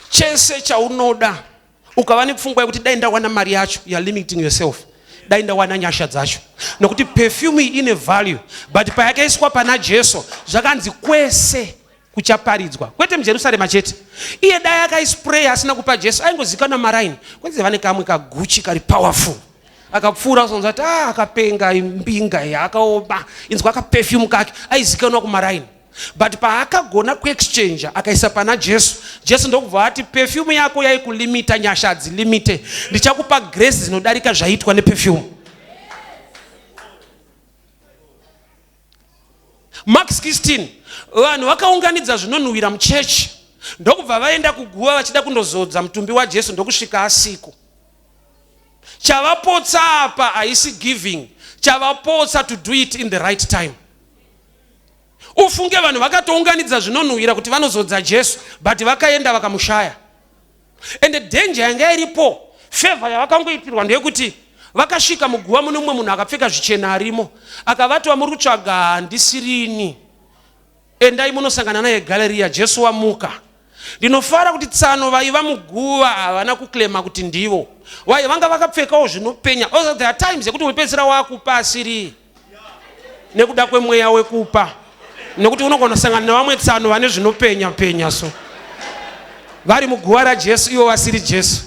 Chese chaunoda ukava nepfungwa yekuti dai ndawana mari yacho, you are limiting yourself. Dai ndawana nyasha dzacho, nokuti perfume iyi ine value, but payakaiswa pana Jesu zvakanzi kwese kuchaparidzwa, kwete muJerusarema chete. Iye dai akaispraya asina kupa Jesu aingozikanwa maraini, kwenzi vane kamwe kaguchi kari powerful, akapfuura uzonzwa kuti ah, akapenga mbinga iyi akaoma, inzwa kaperfume kake, aizikanwa kumaraini. But paakagona kuexchanger akaisa pana Jesu, Jesu ndokubva ati perfume yako yaikulimita, nyasha hadzilimite, ndichakupa grace dzinodarika zvaiitwa neperfume. Mark 16, vanhu vakaunganidza zvinonhuwira muchechi ndokubva vaenda kuguva vachida kundozodza mutumbi waJesu ndokusvika asiko. Chavapotsa apa haisi giving, chavapotsa to do it in the right time. Ufunge vanhu vakatounganidza zvinonhuwira kuti vanozodza Jesu, but vakaenda vakamushaya. And danger yanga iripo, favor yavakangoitirwa ndeyekuti vakasvika muguva mune mumwe munhu akapfeka zvichena arimo, akavati wamuri kutsvaga handisirini, endai munosangana naye Galeria, Jesu wamuka. Ndinofara kuti tsano vaiva muguva havana kuclaima kuti ndivo. Why? Vanga vakapfekawo zvinopenya. Also there are times yekuti unopedzisira wakupa asiri. Nekuda kwemweya wekupa. Nekuti unogona kusangana nevamwe tsano vane zvinopenya penya so. Vari muguva raJesu ivo vasiri Jesu.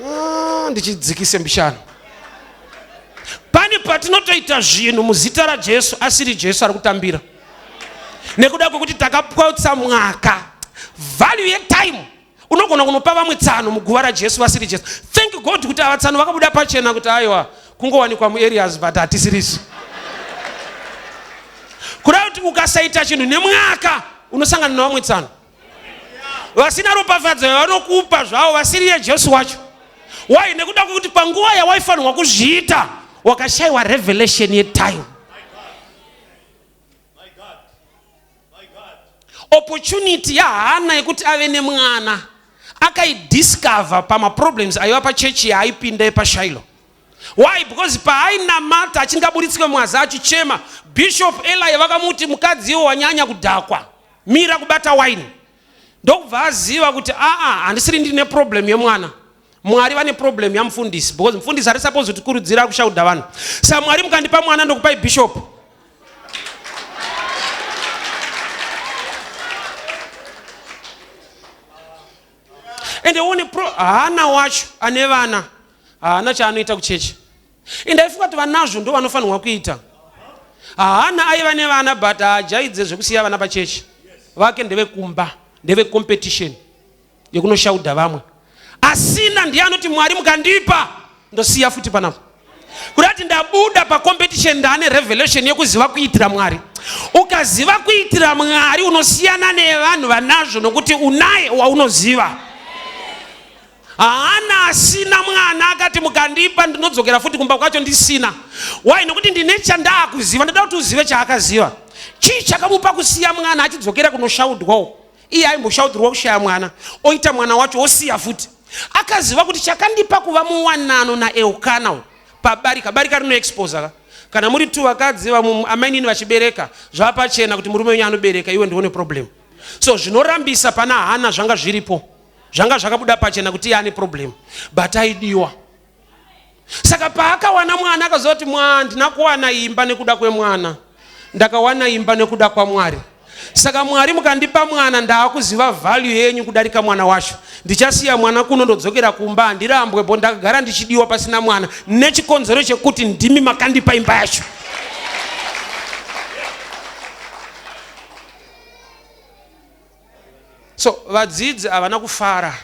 Ah, ndichidzikise mbishana. Pane patinotoita zvinhu muzita raJesu asiri Jesu ari kutambira. Nekuda kwekuti takapwautsa mwaka. Value yetime unogona kunopa vamwe tsano muguva rajesu vasiri jesu thank god kuti ava tsano vakabuda pachena kuti aiwa kungowanikwa muareas but hatisirisu kuda kuti ukasaita chinhu nemwaka unosangana nevamwe tsano vasina ropafadzo yavanokupa zvavo vasiri yejesu wacho why nekuda kwekuti panguva yawaifanirwa kuzviita wakashaiwa revelation yetime Opportunity yaHana yekuti ave nemwana akaidiscover pamaproblems aiva pachechi yaaipinda yepashailo. Why? Because paainamata achingaburitswe mwaza achichema, Bishop Eli vakamuti mukadzi iwo wanyanya kudhakwa, mira kubata wine. Ndokubva aziva kuti aa handisiri ndine problem yemwana. Mwari vane problem yamufundisi because mufundisi ari supposed kuti kurudzira kushauda vanhu. Sa Mwari mukandipa mwana ndokupai bishop. Ende uone pro haana wacho ane vana haana chaanoita kuchechi. Ende aifunga kuti vanazvo ndo vanofanirwa kuita. Haana aiva nevana but haajaidze zvekusiya vana pachechi. Vake ndevekumba, ndeve competition. yekunoshaudha vamwe asina ndiye anoti mwari mukandipa ndosiya futi panapa kuda kuti ndabuda pacompetition ndaane revelation yekuziva kuitira mwari ukaziva kuitira mwari unosiyana nevanhu vanazvo nokuti unaye waunoziva haana asina mwana akati mukandipa ndinodzokera futi kumba kwacho ndisina why nokuti ndine chandaakuziva ndoda kuti uzive chaakaziva chii chakamupa kusiya mwana achidzokera kunoshaudwawo iye aimboshaudzirwa kushaya mwana oita mwana wacho osiya futi akaziva kuti chakandipa kuva muwanano naelkana uyu pabarika barika rinoexposa ka kana muri tu vakadzi vamwe amainini vachibereka zvava pachena kuti murume wenyu anobereka iwe ndione problem so zvinorambisa pana hana zvanga zviripo zvanga zvakabuda pachena kuti iye ane problem but aidiwa saka paakawana mwana akaziva kuti mwa ndina kuwana imba nekuda kwemwana ndakawana imba nekuda kwamwari saka mwari mukandipa mwana ndaakuziva value yenyu kudarika mwana wacho ndichasiya mwana kuno ndodzokera kumba handirambwe bo ndakagara ndichidiwa pasina mwana nechikonzero chekuti ndimi makandipa imba yacho so vadzidzi havana kufara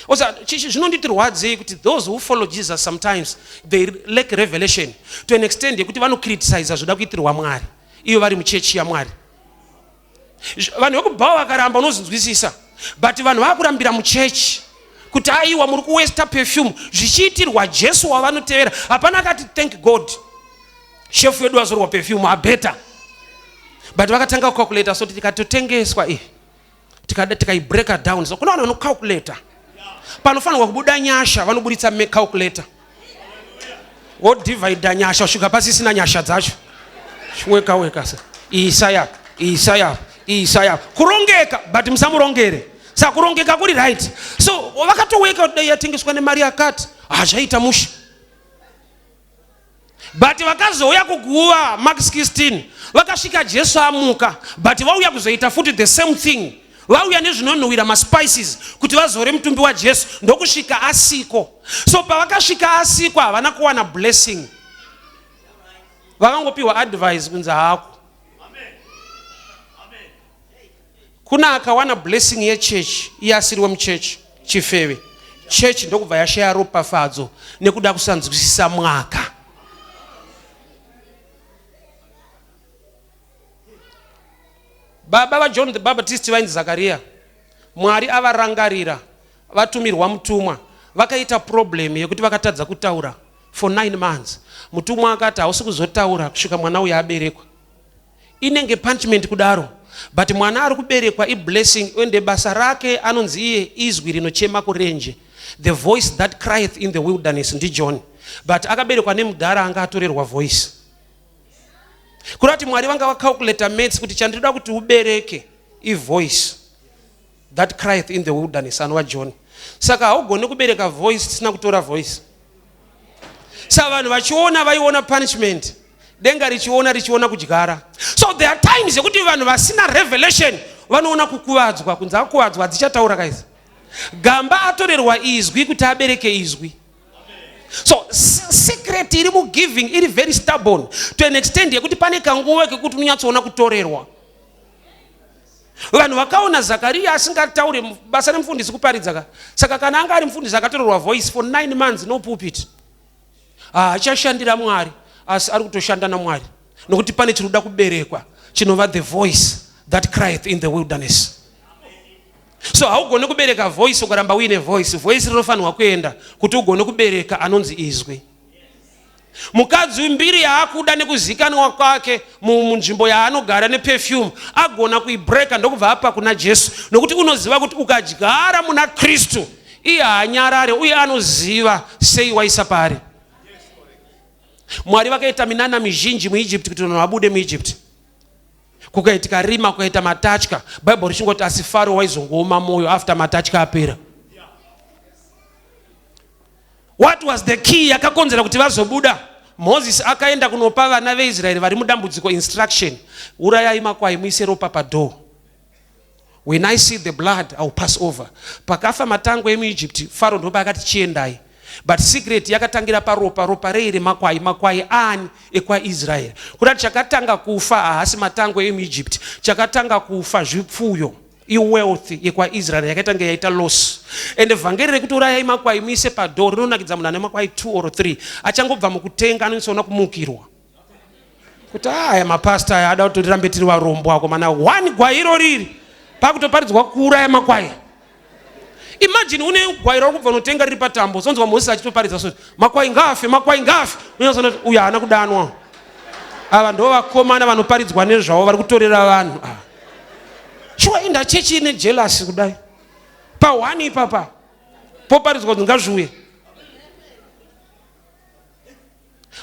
Osa, zvinonditirwadzei kuti those who follow Jesus sometimes they lack revelation to an extent yekuti vanocriticiza zvoda kuitirwa Mwari iyo vari muchechi yaMwari. Vanhu vekubhawa vakaramba unozvinzwisisa but vanhu vakurambira muchechi kuti aiwa muri kuwesta perfume zvichiitirwa Jesu wavanotevera. Hapana akati thank God shefu yedu azorwa perfume abeta but vakatanga kucalculata so tikatotengeswa iyi tikada tikaibreaka down so kuna vanhu vanocalculator panofanirwa kubuda nyasha vanoburitsa calculator wodivhaidha nyasha kusvika pasisina nyasha dzacho weka weka sa isa ya isa ya isa ya kurongeka but musamurongere sa kurongeka kuri right so vakatoweka kuti dai yatengeswa nemari yakati hazvaita mushe but vakazouya kuguva mark 16 vakasvika jesu amuka but vauya kuzoita futi the same thing vauya nezvinonhuwira maspices kuti vazore mutumbi wajesu ndokusvika asiko so pavakasvika asiko havana kuwana blessing vakangopiwa advice kunzi hako Kuna akawana blessing yechurch iye asiri wemuchurch chifeve. Church ndokubva yashaya ropafadzo nekuda kusanzwisisa mwaka. Baba vaJohn the Baptist vainzi Zakaria. Mwari avarangarira vatumirwa mutumwa vakaita problem yekuti vakatadza kutaura for 9 months. Mutumwa akati hausi kuzotaura kusvika mwana uyu aberekwa. Inenge punishment kudaro but mwana ari kuberekwa iblessing ende basa rake anonzi iye izwi rinochema kurenje the voice that crieth in the wilderness ndiJohn but akaberekwa nemudhara anga atorerwa voice kureva kuti mwari vanga vacalculator maths kuti chandinoda kuti ubereke ivoice that crieth in the wilderness anova John saka haugoni kubereka voice tisina kutora voice sa vanhu vachiona vaiona punishment. Denga richiona richiona kudyara. So there are times yekuti vanhu vasina revelation vanoona kukuvadzwa, kunzi akuvadzwa hadzichataura kaisi. Gamba atorerwa izwi kuti abereke izwi. So secret iri mugiving iri very stubborn to an extent yekuti pane kanguva kekuti unonyatsoona kutorerwa. Vanhu vakaona Zakariya asingataure, basa remufundisi kuparidza ka. Saka kana anga ari mufundisi akatorerwa voice for 9 months no pulpit, haachashandira Mwari, asi ari kutoshanda naMwari, nokuti pane chiri kuda kuberekwa chinova the voice that crieth in the wilderness. So haugone kubereka voice ukaramba uine voice. Voice rinofanirwa kuenda kuti ugone kubereka anonzi izwi. Mukadzi mbiri yaakuda nekuzikanwa kwake munzvimbo yaanogara neperfume agona kuibreka ndokubva apa kuna Jesu, nokuti unoziva kuti ukadyara muna Kristu iye haanyarare uye anoziva sei waisa paari. Mwari vakaita minana mizhinji muEgypt kuti vanhu vabude muEgypt. Kukaitika rima, kukaita matatya, Bible richingoti asi Faro waizongooma moyo after matatya apera. What was the key yakakonzera kuti vazobuda? Moses akaenda kunopa vana veIsraeri vari mudambudziko instruction: urayai makwai muise ropa padoor. When I see the blood, I will pass over. Pakafa matango emuEgypt, Faro ndopa akati chiendai. But secret yakatangira paropa, ropa rei remakwai, makwai ani ekwaIsraeri. Kurati chakatanga kufa haasi matango emuEgypt, chakatanga kufa zvipfuyo. Iwealth yekwaIsraeri yakaita nge yaita loss. And vhangeri rekuti urayai makwai muise padoor rinonakidza munhu ane makwai 2 or 3 achangobva mukutenga, anonyatsoona kumukirwa kuti aya mapasta aya ada kuti tirambe tiri varombo akomana. One gwai iro riri pakutoparidzwa kuuraya makwai. Imagine une gwai rari kubva unotenga riri patambo, sonzwa Moses achitoparidza so makwai ngaafe, makwai ngaafe. Unyatsoona kuti uyu haana kudanwa. Ava ndo vakomana vanoparidzwa nezvavo vari kutorera vanhu ava. Shuwa inda chechi ine jealous kudai pahwani ipapa poparidzwa kuti ngazviuye.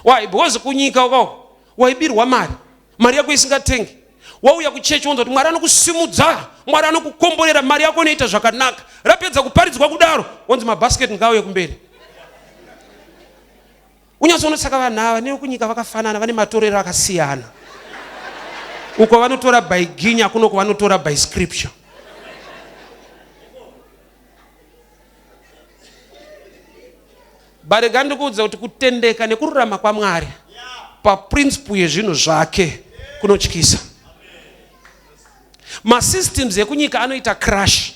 Why? Because kunyika ukako waibirwa mari, mari yako isingatengi. Wauya kuchechi wonzwa kuti Mwari anokusimudza, Mwari anokukomborera, mari yako inoita zvakanaka. Rapedza kuparidzwa kudaro wonzi mabhasiketi ngaauye kumberi. Unyatsoona saka vanhu ava nekunyika vakafanana, vane matorero akasiyana. Uko vanotora by ginya, kunoko vanotora by scripture. Barega ndikuudza kuti kutendeka nekururama kwaMwari paprinciple yezvinhu zvake kunotyisa. Masystems ekunyika anoita crash,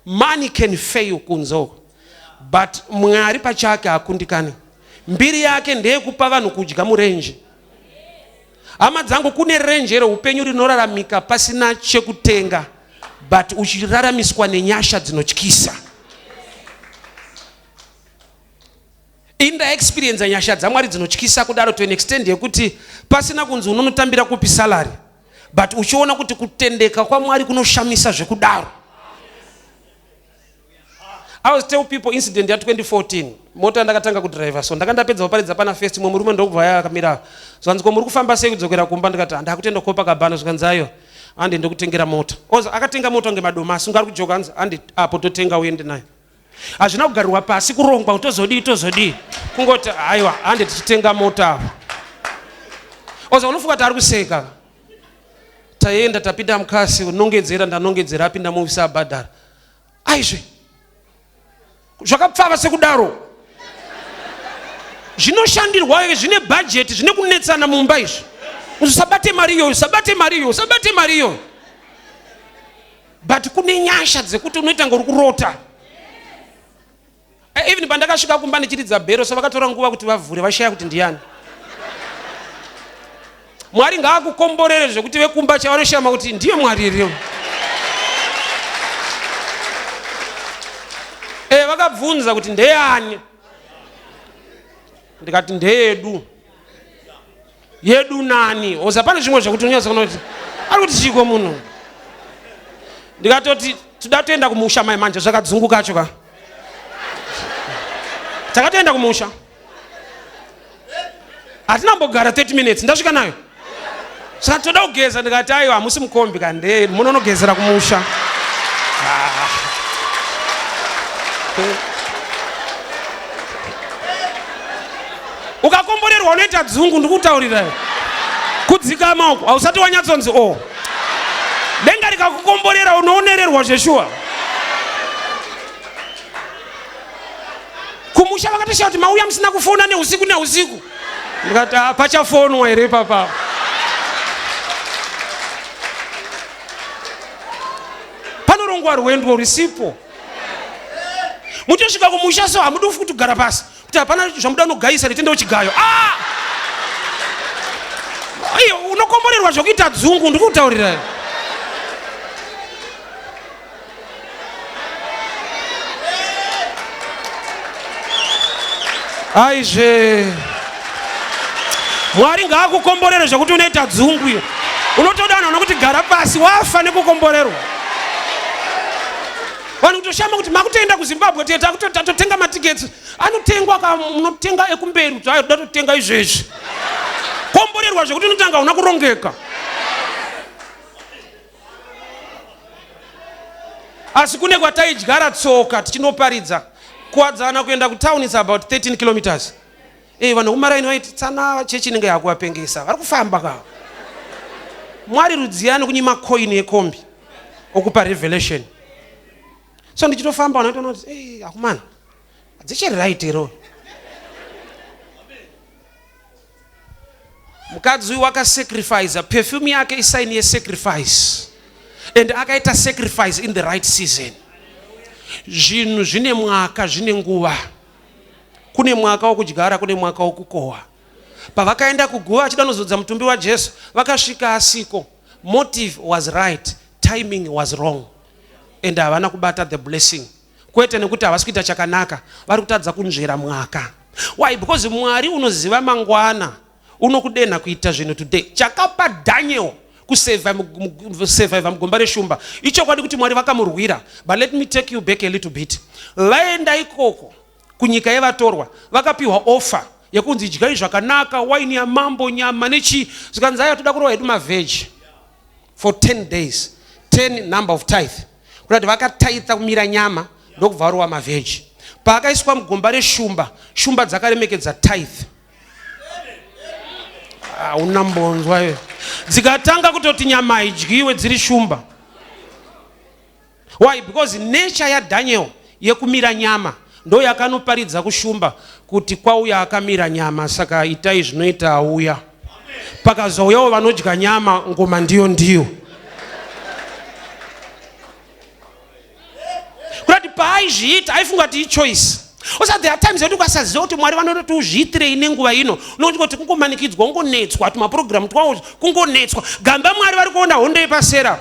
money can fail kunze uko, but Mwari pachake hakundikani. Mbiri yake ndeyekupa vanhu kudya murenje. Hama dzangu, kune renje reupenyu rinoraramika pasina chekutenga, but uchiraramiswa nenyasha dzinotyisa. Inda experience nyasha dzaMwari dzinotyisa kudaro to an extent yekuti pasina kunzi unonotambira kupi salary, but uchiona kuti kutendeka kwaMwari kunoshamisa zvekudaro. I was tell people incident ya 2014 mota ndakatanga kudriver, so ndanga ndapedza kuparidza pana first, mumwe murume ndokubva aya akamira. Zvanzi, ko muri kufamba sei kudzokera kumba? Ndikati ndakutenda Copacabana. Zvikanzi ayo andi ndokutengera mota. Oza akatenga mota ngemadomasi, unga ari kujoka, anzi andi apo totenga uende nayo. Hazvina kugarirwa pasi kurongwa tozodii tozodii, kungoti aiwa hande tichitenga mota apo. Oza unofunga kuti ari kuseka. Taenda, tapinda mukasi, nongedzera, ndanongedzera, apinda muvisa, abhadhara. Aizve zvakapfava sekudaro, zvinoshandirwa, zvine bhajeti, zvine kunetsana mumba izvi. Usabate mari iyoyo, usabate mari iyoyo, usabate mari iyoyo. But kune nyasha dzekuti unoita ngori kurota. Even pandakasvika kumba ndichiridza bhero, so vakatora nguva kuti vavhure, vashaya kuti ndiani. Mwari ngaakukomborere zvekuti vekumba chavanoshama kuti ndiye Mwari here. Vakabvunza kuti ndeyani, ndikati ndeyedu. Yedu nani? Oza pane zvimwe zvekuti unyatsoona kuti ari kuti chiko munhu. Ndikatoti toda toenda kumusha mai manje, zvakadzunguka acho ka. Takatoenda kumusha, hatina kumbogara 30 minutes, ndasvika nayo. Saka toda kugeza, ndikati aiwa hamusi mukombi kande, munonogezera kumusha. Ah. Ukakomborerwa unoita dzungu, ndikutaurira. Kudzikama uku hausati wanyatsonzi o oh. Denga rikakukomborera unoonererwa zveshuwa. Kumusha vakatoshaya kuti mauya musina kufona neusiku neusiku. Ndikati ah, pachafonwa here ipapa? Panorongwa rwendo rwusipo. Mutosvika kumusha so hamudi kuti kugara pasi kuti hapana zvamuda unogaisa retenda uchigayo. Ah! Iyo unokomborerwa zvokuita dzungu ndikutaurira. Aizve. Mwari ngaakukomborere zvekuti unoita dzungu iyo. Unotoda vanhu vanokuti gara pasi wafa nekukomborerwa. Vanhu kutoshama kuti makutoenda kuZimbabwe tete tatotenga matiketsi anotengwa ka munotenga ekumberi kuti ayo toda totenga izvezvi. Komborerwa zvekuti unotanga una kurongeka. Asi kune kwataidyara tsoka tichinoparidza kuwadzana kuenda kutown is about 13 kilometers. Eh, vanhu vekumaraini vaiti tsana chechi inenge yakuvapengesa vari kufamba ka. Mwari rudziyani kunyima coin yekombi okupa revelation. So ndichitofamba vanhu vaitoona kuti eh, akumana hadzichiri right here. Mukadzi uyu wakasacrifice perfume yake isaini yesacrifice and akaita sacrifice in the right season. Zvinhu zvine mwaka zvine nguva. Kune mwaka wokudyara kune mwaka wokukohwa. Pavakaenda kuguva achida nozodza mutumbi waJesu vakasvika asiko. Motive was right, timing was wrong and havana kubata the blessing. Kwete nekuti havasi kuita chakanaka, vari kutadza kunzvera mwaka. Why? Because Mwari unoziva mangwana, unokudenha kuita zvinhu today. Chakapa Daniel kusurvive mugomba reshumba ichokwadi kuti Mwari vakamurwira, but let me take you back a little bit. Vaenda ikoko kunyika yevatorwa vakapiwa offer yekunzi idyai zvakanaka, waini yamambo, nyama nechii, zvikanzi aya toda kurova hedu mavheji for 10 days, 10 number of tithe, kuda kuti vakataitha kumira nyama ndokubva varova mavheji. Paakaiswa mugomba reshumba, shumba dzakaremekedza tithe. Hauna mbonzwa iwe. Dzikatanga kutoti nyama haidyiwe dziri shumba. Why? Because nature yaDaniel yekumira nyama ndo yakanoparidza kushumba kuti kwauya akamira nyama, saka itai zvinoita auya. Pakazouyawo vanodya nyama, ngoma ndiyo ndiyo. Kurati paaizviita aifunga kuti ichoice. Osa there are times yekuti ukasaziva kuti Mwari vanototi uzviitirei nenguva ino, unoti kuti kungomanikidzwa, ungonetswa, tumaprogramu twawo kungonetswa. Gamba Mwari vari kuona hondo yepasera.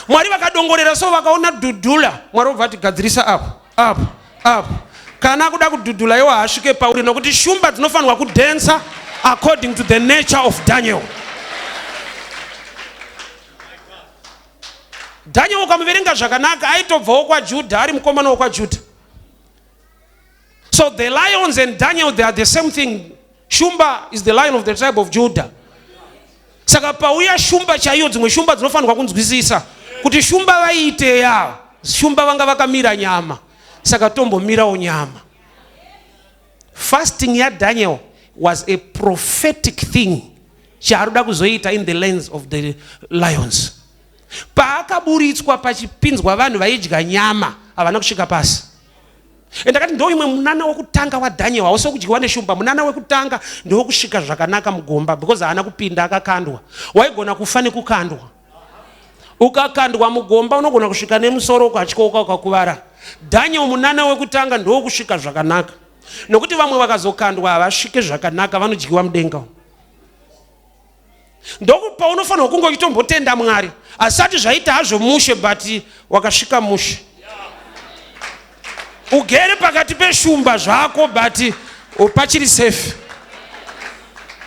Mwari vakadongorera so vakaona dhudhula, Mwari obva ati gadzirisa apo apo apo. Kana akuda kudhudhula iwo haasvike pauri, nokuti shumba dzinofanirwa kudhensa according to the nature of Daniel. Daniel ukamuverenga zvakanaka aitobvawo kwaJudha, ari mukomana wokwaJudha. So the lions and Daniel, they are the same thing. Shumba is the lion of the tribe of Judah. Saka pauya shumba chaiyo, dzimwe shumba dzinofanirwa kunzwisisa kuti shumba vaiiteya, shumba vanga vakamira nyama, saka tombomirawo nyama. Fasting yaDaniel was a prophetic thing chaarikuda kuzoita in the lands of the lions. Paakaburitswa pachipinzwa vanhu vaidya nyama, havana kusvika pasi. Ndakati ndo imwe munana wekutanga waDaniel, hausi wekudyiwa neshumba. Munana wekutanga ndewekusvika zvakanaka mugomba, because haana kupinda akakandwa. Waigona kufa nekukandwa. Ukakandwa mugomba unogona kusvika nemusoro ukatyoka ukakuvara. Daniel munana wekutanga ndewekusvika zvakanaka, nokuti vamwe vakazokandwa havasvike zvakanaka, vanodyiwa mudenga. Ndopaunofanirwa kunge uchitombotenda Mwari, asati zvaita hazvo mushe, but wakasvika mushe. Ugere pakati peshumba zvako, but pachiri safe,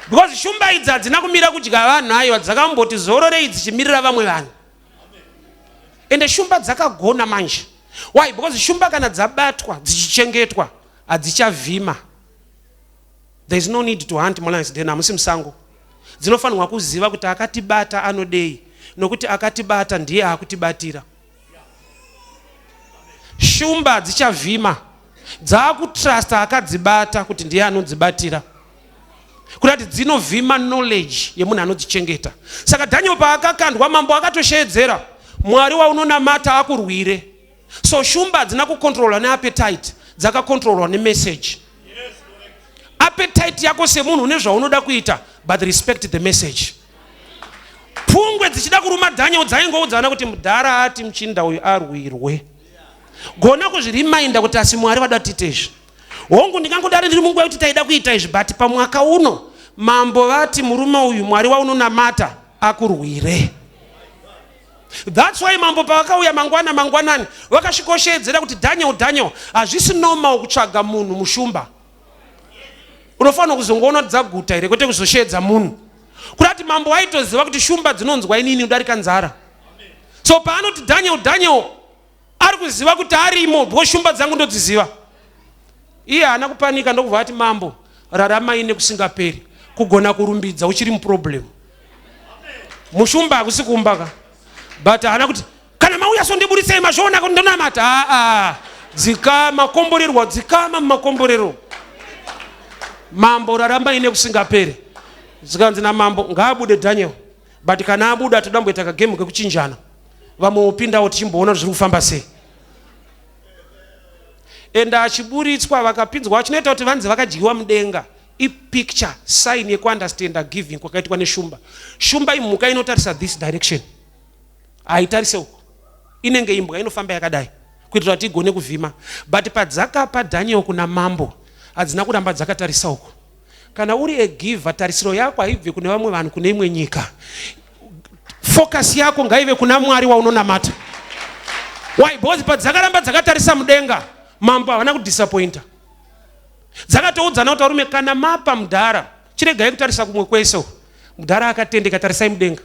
because shumba idzi hadzina kumira kudya vanhu, aiwa, dzakamboti zororei dzichimirira vamwe vanhu. Ende shumba dzakagona manje. Why? Because shumba kana dzabatwa dzichichengetwa hadzichavhima. There is no need to hunt lions den, hamusi musango. Dzinofanirwa kuziva kuti akatibata anodei, nokuti akatibata ndiye akutibatira. Shumba dzichavhima, dzaakutrusta akadzibata kuti ndiye anodzibatira. Kurati dzinovhima knowledge yemunhu anodzichengeta. Saka Daniel paakakandwa, mambo akatosheedzera, Mwari waunonamata akurwire. So shumba hadzina kucontrolwa neappetite, dzakacontrolwa nemessage. Appetite yako semunhu une zvaunoda kuita, but respect the message. Pungwe dzichida kuruma Daniel dzaingoudzana kuti mudhara ati muchinda uyu arwirwe. Gona kuzvirimainda kuti asi Mwari vada tiite izvi. Hongu, ndingangodari ndiri munguva yekuti taida kuita izvi, but pamwaka uno mambo vati murume uyu Mwari waunonamata akurwire. That's why mambo pavakauya mangwana mangwanani vakasvikosheedzera kuti Daniel, Daniel, hazvisi normal kutsvaga munhu mushumba. Unofanira kuzongoona kuti dzaguta here kwete kuzosheedza munhu. Kurati mambo waitoziva kuti shumba dzinonzwa inini kudarika nzara. So paanoti Daniel, Daniel, ari kuziva kuti arimo because shumba dzangu ndodziziva. Iye haana kupanika ndokubva ati mambo raramai nekusingaperi. Kugona kurumbidza uchiri muproblem. Mushumba hakusi kumba ka, but haana kuti kana mauya so ndiburitsei mazviona kuti ndonamata. Aa, dzikama komborerwa, dzikama mumakomborero. Mambo raramai nekusingaperi. Zikanzi namambo ngaabude Daniel, but kana abuda toda kumboita kagemu kekuchinjana, vamwe vopindawo tichimboona kuti zviri kufamba sei. Ende achiburitswa vakapinzwa, chinoita kuti vanzi vakadyiwa mudenga ipicture sign yekuunderstanda giving kwakaitwa neshumba. Shumba imhuka inotarisa this direction, haitarise uko. Inenge imbwa inofamba yakadai kuitira kuti igone kuvhima. But padzakapa Daniel kuna mambo hadzina kuramba dzakatarisa uko. Kana uri a giver, tarisiro yako haibve kune vamwe vanhu kune imwe nyika. Focus yako ngaive kuna Mwari waunonamata. Why? Because padzakaramba dzakatarisa mudenga, mambo havana kudisappointa. Dzakatoudzana kuti varume, kana mapa mudhara, chiregai kutarisa kumwe kwese uko. Mudhara akatendeka, tarisai mudenga.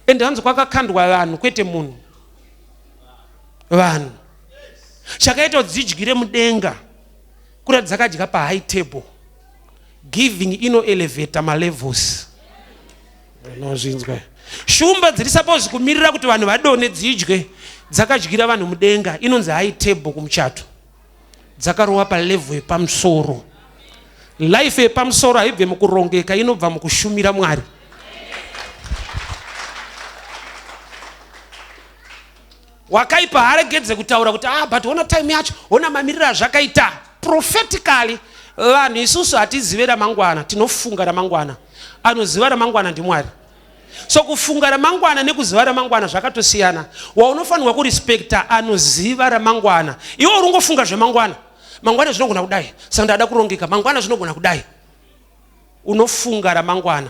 Ende hanzi kwakakandwa vanhu kwete munhu. Vanhu. Chakaita kuti dzidyire mudenga kuratidza dzakadya pa high table. Giving ino elevate malevels. Unozvinzwa. Shumba dziri suppose kumirira kuti vanhu vadone dzidye, dzakadyira vanhu mudenga. Inonzi high table kumuchato. Dzakarova pa level yepamusoro. Life yepamusoro haibve mukurongeka, inobva mukushumira Mwari. Wakaipa haaregedze kutaura kuti but ona time yacho, ona mamiriro azvakaita. Prophetically vanhu isusu hatizive ramangwana, tinofunga ramangwana. Anoziva ramangwana ndiMwari. So kufunga ramangwana nekuziva ramangwana zvakatosiyana. Waunofanirwa kurespecta anoziva ramangwana. Iwe uri ungofunga zvemangwana. Mangwana zvinogona kudai, saka ndada kurongeka. Mangwana zvinogona kudai. Unofunga ramangwana.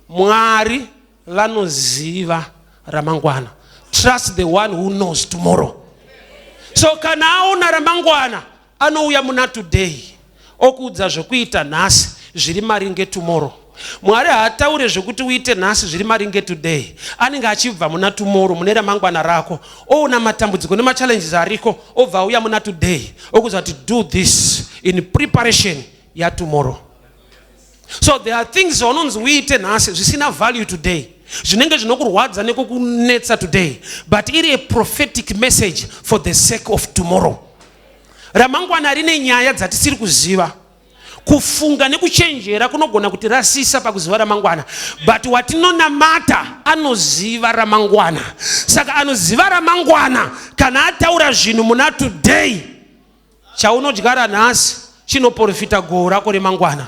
Mwari vanoziva ramangwana. Trust the one who knows tomorrow. So kana aona ramangwana, anouya muna today okuudza zvekuita nhasi zviri maringe tomorrow. Mwari haataure zvekuti uite nhasi zviri maringe today. Anenge achibva muna tomorrow, mune ramangwana rako, oona matambudziko nemachallenges ariko, obva auya muna today okuudza kuti do this in preparation ya tomorrow. So there are things zvaunonzi uite nhasi zvisina value today, zvinenge zvinokurwadza nekukunetsa today, but iri a prophetic message for the sake of tomorrow. Ramangwana rine nyaya dzatisiri kuziva. Kufunga nekuchenjera kunogona kutirasisa pakuziva ramangwana, but watinonamata anoziva ramangwana. Saka anoziva ramangwana kana ataura zvinhu muna today, chaunodyara nhasi chinoprofita goho rako remangwana.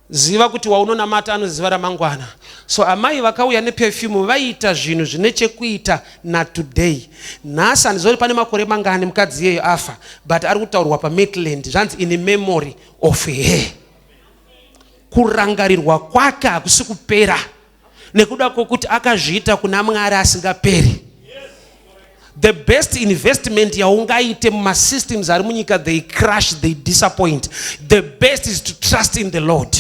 Ziva kuti waunonamata anoziva ramangwana. So amai vakauya neperfume vaiita zvinhu zvine chekuita natoday. Nhasi handizivi kuti pane makore mangani mukadzi iyeyo afa, but ari kutaurwa paMaitland zvanzi in memory of her. Kurangarirwa kwake hakusi kupera nekuda kwokuti akazviita kuna Mwari asingaperi. The best investment yaungaite mumasystems ari munyika, they crash, they disappoint. The best is to trust in the Lord.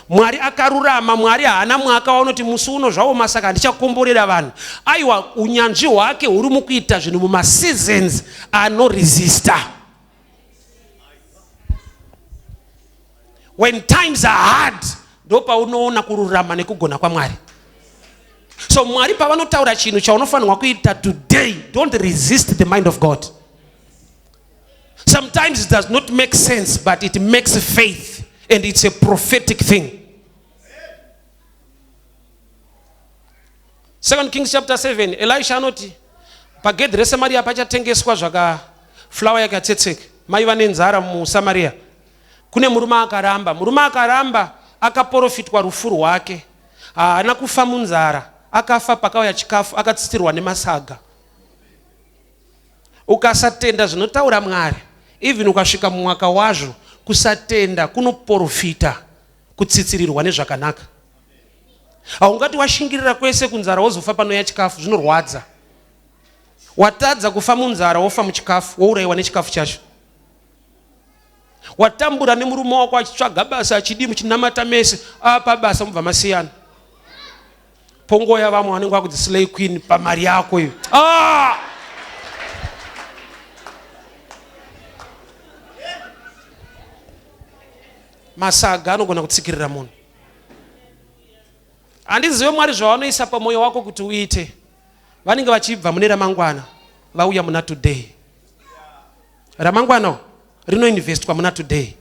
Mwari akarurama. Mwari haana mwaka waunoti musi uno zvaoma saka handichakomborera vanhu. Aiwa, unyanzvi hwake huri mukuita zvinhu mumaseasons anoresista. When times are hard, ndopaunoona kururama nekugona kwaMwari. So Mwari pavanotaura chinhu chaunofanirwa kuita today, don't resist the mind of God. Sometimes it does not make sense, but it makes faith and it's a prophetic thing. Second Kings chapter 7, Elisha anoti pagedhi reSamaria pachatengeswa zvaka flour yakatsetseka. Maiva nenzara muSamaria. Kune murume akaramba. Murume akaramba akaporofitwa rufu rwake. Haana kufa munzara, akafa pakauya chikafu akatsitirwa nemasaga. Ukasatenda zvinotaura Mwari, even ukasvika mumwaka wazvo, kusatenda kunoporofita kutsitsirirwa nezvakanaka. Haungati washingirira kwese kunzara wozofa panouya chikafu, zvinorwadza. Watadza kufa munzara wofa muchikafu, wourayiwa nechikafu chacho. Watambura nemurume wako achitsvaga basa achidii muchinamata mese, apa basa mubva masiyana. Pongoya vamwe vanenge vakudzi slay queen pamari yako iyo. Ah! Masaga anogona kutsikirira munhu. Handizive Mwari zvavanoisa pamwoyo wako kuti uite. Vanenge vachibva mune ramangwana vauya muna today. Ramangwana rinoinvestwa muna today.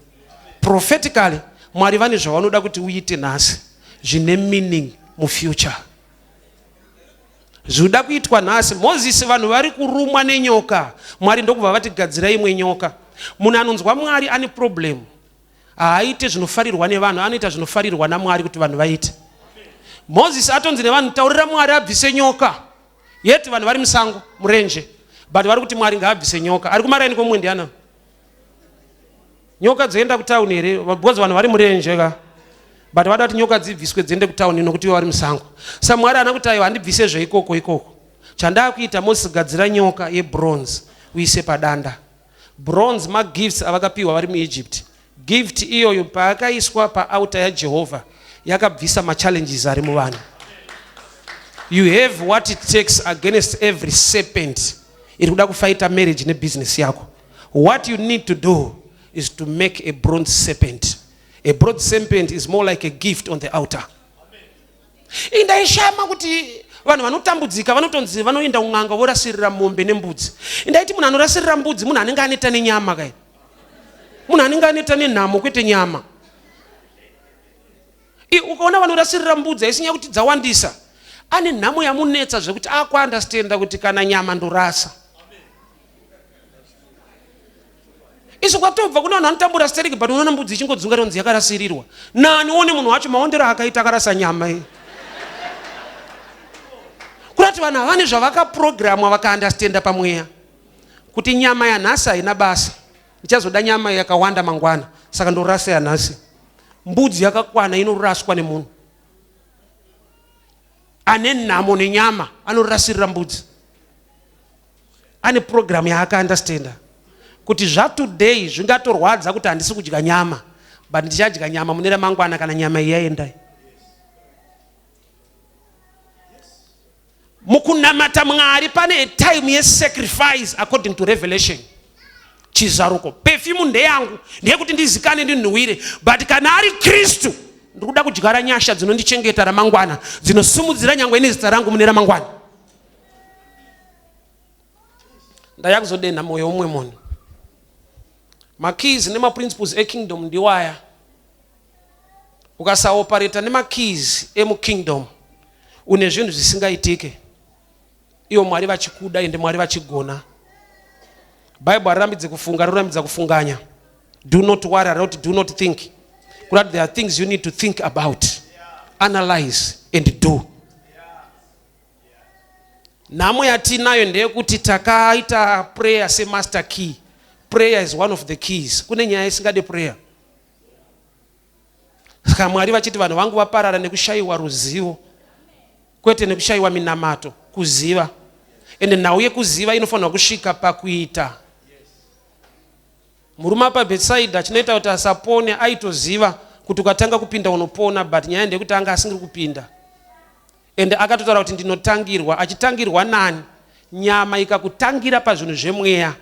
Prophetically Mwari vane zvavanoda kuti uite nhasi zvine meaning mufuture. Zvinoda kuitwa nhasi. Mozisi vanhu vari kurumwa nenyoka. Mwari ndokubva vati gadzira imwe nyoka. Munhu anonzwa Mwari ane problem. Haaite zvinofarirwa nevanhu, anoita zvinofarirwa naMwari kuti vanhu vaite. Mozisi atonzi nevanhu taurira Mwari abvise nyoka. Yet vanhu vari musango, murenje. But vari kuti Mwari ngaabvise nyoka. Ari kumaraini kwemumwe ndiana? Nyoka dzoenda kutown here? Because vanhu vari murenje ka. But vada kuti nyoka dzibviswe dziende kutown nokuti ivo vari musango. Sa Mwari haana kuti aiwa handibvise zveikoko ikoko. Chandakuita Moses gadzira nyoka yebronze uise padanda. Bronze magifts avakapiwa vari muEgypt. Gift iyoyo paakaiswa paaltar yaJehovha yakabvisa machallenges ari muvanhu. You have what it takes against every serpent iri kuda kufaita marriage nebusiness yako. What you need to do is to make a bronze serpent. A bronze serpent is more like a gift on the altar. Indaishama kuti vanhu vanotambudzika vanotonzi vanoenda kun'anga vorasirira mombe nembudzi. Indaiti munhu anorasirira mbudzi munhu anenge aneta nenyama kai. Munhu anenge aneta nenhamo kwete nyama. Ukaona vanorasirira mbudzi haisi nyaya kuti dzawandisa. Ane nhamo yamunetsa zvekuti akuandastenda kuti kana nyama ndorasa. Isu kwatobva kune vanhu vanotambura stereki but unoona mbudzi ichingodzunga ronzi yakarasirirwa. Nani one munhu wacho maondero akaita akarasa nyama iyi. Kurati vanhu havane zvavakaprogramwa vakaandastenda pamweya kuti nyama yanhasi haina basa. Ndichazoda nyama yakawanda mangwana saka ndorasa yanhasi. Mbudzi yakakwana inoraswa nemunhu ane nhamo nenyama anorasirira mbudzi. Ane program yaakaandastenda kuti zvatoday zvingatorwadza kuti handisi kudya nyama but ndichadya nyama mune ramangwana kana nyama iyi yaenda. Mukunamata Mwari pane time yesacrifice according to revelation. Chizaruko. Perfume ndeyangu, ndeyekuti ndizikane ndinhuwire, but kana ari Kristu ndiri kuda kudyara nyasha dzinondichengeta ramangwana, dzinosumudzira nyangwe nezita rangu mune ramangwana. Ndaya kuzodenha moyo umwe munhu. Makeys nemaprinciples ekingdom ndiwaya. Ukasaoperata nemakeys emukingdom une zvinhu zvisingaitike. Ivo Mwari vachikuda ende Mwari vachigona. Bible harirambidze kufunga, rinorambidza kufunganya. Do not worry, haroti do not think. Kurati there are things you need to think about, analyze and do. Nhamo yatinayo ndeyekuti takaita prayer semaster key. Prayer is one of the keys. Kune nyaya isingade prayer. Saka Mwari vachiti vanhu vangu vaparara nekushayiwa ruzivo, kwete nekushayiwa minamato, kuziva. Ende nhau yekuziva inofanirwa kusvika pakuita. Murume apa Bethsaida chinoita kuti asapone aitoziva kuti ukatanga kupinda unopona, but nyaya ndeyekuti anga asingiri kupinda. Ende akatotaura kuti ndinotangirwa, achitangirwa nani? Nyama ikakutangira pazvinhu zvemweya,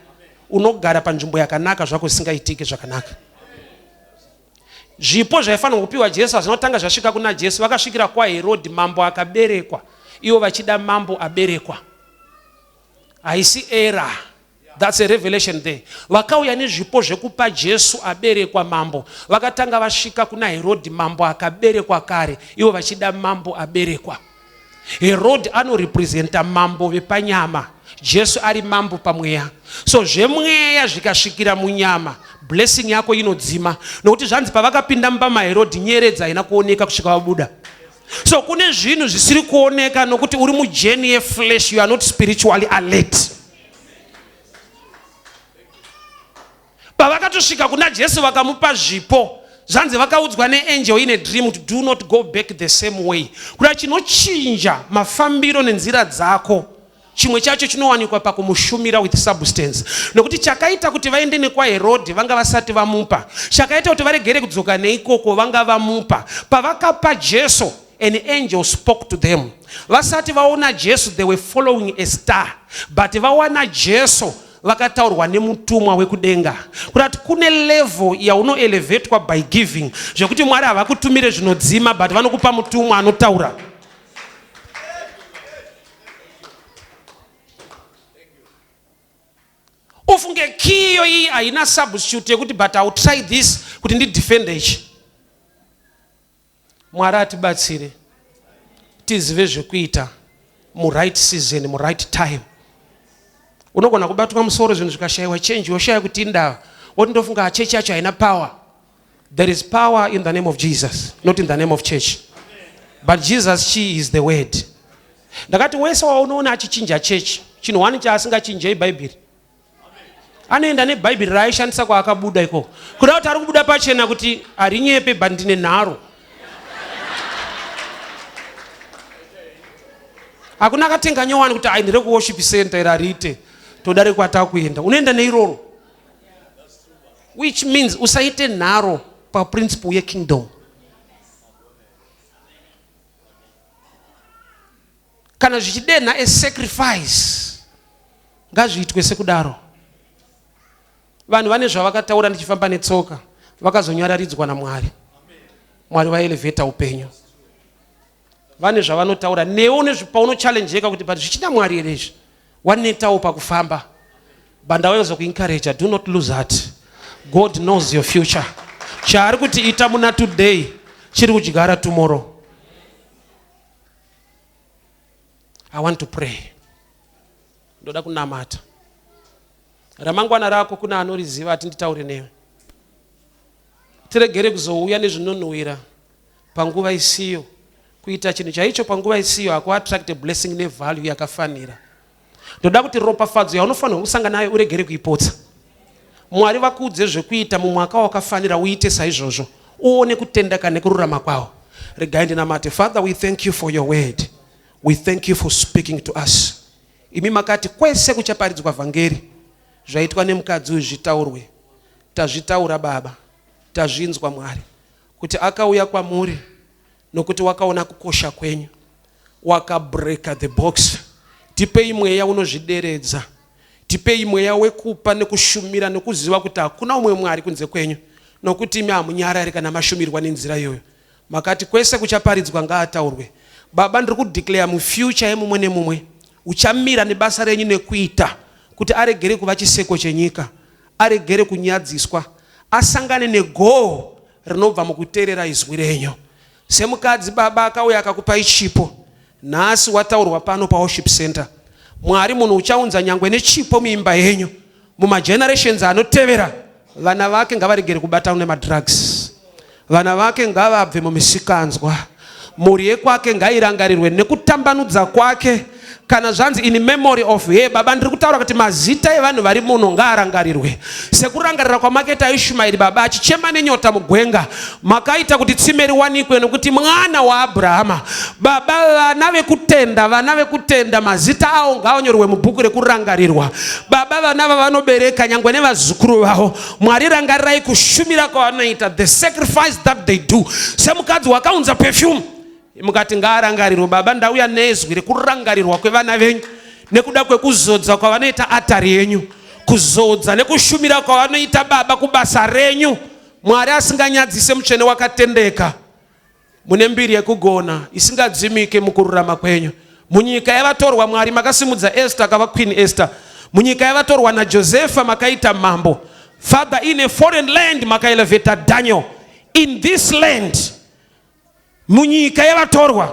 unogara panzvimbo yakanaka zvako zvisingaitike zvakanaka. Zvipo zvaifanirwa kupiwa Jesu hazvina kutanga zvasvika kuna Jesu, vakasvikira kwaHerodhi, mambo akaberekwa, ivo vachida mambo aberekwa. Haisi era. That's a revelation there. Vakauya nezvipo zvekupa Jesu aberekwa mambo. Vakatanga vasvika kuna Herodi mambo akaberekwa kare, ivo vachida mambo aberekwa. Herodi anorepresenta mambo vepanyama, Jesu ari mambo pamweya. So zvemweya zvikasvikira munyama, blessing yako inodzima. Nokuti zvanzi pavakapinda mumba maHerodi nyeredzi haina kuoneka kusvika vabuda. So kune zvinhu zvisiri kuoneka nokuti uri mujeni yeflesh, you are not spiritually alert. Pavakatosvika kuna Jesu vakamupa zvipo, zvanzi vakaudzwa neangel in a dream kuti do not go back the same way. Kuda chinochinja mafambiro nenzira dzako, chimwe chacho chinowanikwa pakumushumira with substance. Nokuti chakaita kuti vaende nekwaHerodhi vanga vasati vamupa, chakaita kuti varegere kudzoka neikoko vanga vamupa. Pavakapa Jesu, an angel spoke to them. Vasati vaona Jesu, they were following a star, but vawana Jesu vakataurwa nemutumwa wekudenga. Kurati kune level yaunoelevetwa by giving, zvekuti Mwari havakutumire zvinodzima, but vanokupa mutumwa anotaura. Ufunge key iyo iyi haina substitute yekuti but I will try this kuti ndidefende ichi. Mwari atibatsire tizive zvekuita muright season, muright time. Unogona kubatwa musoro zvinhu zvikashayiwa change, woshaya kuti indava, woti ndofunga chechi yacho haina power. There is power in the name of Jesus, not in the name of church. But Jesus chi is the word. Ndakati wese waunoona achichinja chechi, chinhu wani chaasingachinje ibhaibheri. Anoenda nebhaibheri raaishandisa kwaakabuda ikoko. Kuda kuti ari kubuda pachena kuti harinyepe, but ndine nharo. Hakuna akatenga nyowani kuti ai ndire kuworship center iri hariite, toda rekwatakuenda. Unoenda neiroro. Which means usaite nharo paprinciple yekingdom. Kana zvichidenha a sacrifice, ngazviitwe sekudaro. Vanhu vane zvavakataura ndichifamba netsoka, vakazonyararidzwa naMwari. Mwari vaelevheta upenyu. Vane zvavanotaura newe paunochallengeka kuti but zvichida Mwari here izvi, wanetawo pakufamba. But ndauya kuzokuencourage, do not lose heart. God knows your future. Chaari kuti ita muna today chiri kudyara tomorrow. I want to pray. Ndoda kunamata. Ramangwana rako kuna anoriziva, ati nditaure newe. Tiregere kuzouya nezvinonhuwira panguva isiyo. Kuita chinhu chaicho panguva isiyo hakuattract a blessing nevalue yakafanira. Ndoda kuti ropafadzo yaunofanirwa kusangana nayo uregere kuipotsa. Mwari vakuudze zvekuita mumwaka wakafanira, uite saizvozvo, uone kutendeka nekururama kwawo. Regai ndinamate. Father, we thank you for your word. We thank you for speaking to us. Imi makati kwese kuchaparidzwa vhangeri, zvaitwa nemukadzi uyu zvitaurwe. Tazvitaura Baba, tazvinzwa Mwari, kuti akauya kwamuri nokuti wakaona kukosha kwenyu, wakabreka the box. Tipei mweya unozvideredza, tipei mweya wekupa nekushumira nekuziva kuti hakuna umwe Mwari kunze kwenyu, nokuti imi hamunyarari kana mashumirwa nenzira iyoyo. Makati kwese kuchaparidzwa ngaataurwe. Baba, ndiri kudeclare mufuture yemumwe nemumwe uchamira nebasa renyu nekuita kuti aregere kuva chiseko chenyika, aregere kunyadziswa, asangane negoho rinobva mukuteerera izwi renyu. Semukadzi Baba akauya akakupai chipo, nhasi wataurwa pano paworship center. Mwari, munhu uchaunza nyangwe nechipo muimba yenyu, mumagenerations anotevera, vana vake ngavaregere kubata nemadrugs, vana vake ngavabve mumisikanzwa, mhuri yekwake ngairangarirwe nekutambanudza kwake. Kana zvanzi in memory of her, Baba, ndiri kutaura kuti mazita evanhu vari muno ngaarangarirwe sekurangarira kwamakaita Ishumaeri, Baba, achichema nenyota mugwenga. Makaita kuti tsime riwanikwe nokuti mwana waAbrahama. Baba, vana vekutenda, vana vekutenda, mazita avo ngaanyorwe mubhuku rekurangarirwa. Baba, vana vavanobereka nyangwe nevazukuru vavo, Mwari, rangarirai kushumira kwavanoita, the sacrifice that they do. Semukadzi wakaunza perfume mukati ngaarangarirwe. Baba, ndauya nezwi rekurangarirwa kwevana venyu nekuda kwekuzodza kwavanoita atari yenyu, kuzodza nekushumira kwavanoita Baba kubasa renyu. Mwari asinganyadzise, mutsvene wakatendeka, mune mbiri yekugona isingadzimike mukururama kwenyu. Munyika yavatorwa, Mwari, makasimudza Esther akava Queen Esther. Munyika yavatorwa naJosefa makaita mambo. Father, in a foreign land makaelevata Daniel. In this land, munyika yavatorwa,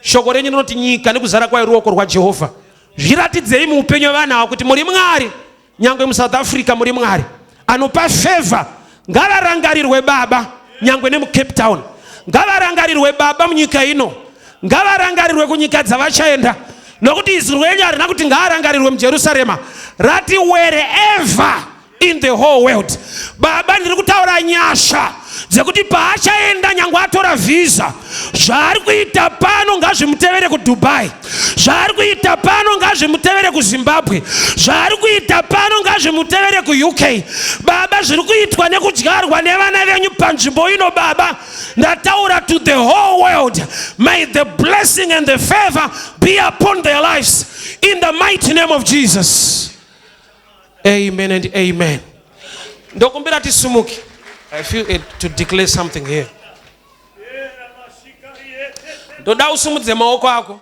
shoko renyu rinoti nyika nekuzara kwayo ruoko rwaJehovha. Zviratidzei muupenyu hwevana ava kuti muri Mwari. Nyangwe muSouth Africa muri Mwari anopa favor. Ngavarangarirwe Baba, nyangwe nemuCape Town. Ngavarangarirwe Baba munyika ino. Ngavarangarirwe kunyika dzavachaenda, nokuti izwi renyu harina kuti ngaarangarirwe muJerusarema, rati wherever in the whole world. Baba, ndiri kutaura nyasha dzekuti paachaenda, nyangwe atora vhisa, zvaari kuita pano ngazvimutevere kuDubai, zvaari kuita pano ngazvimutevere kuZimbabwe, zvaari kuita pano ngazvimutevere kuUK. Baba, zviri kuitwa nekudyarwa nevana venyu panzvimbo ino, Baba, ndataura to the whole world, may the blessing and the favor be upon their lives in the mighty name of Jesus. Amen and amen. Ndokumbira tisumuke. I feel it to declare something here. Ndoda usumudze maoko ako.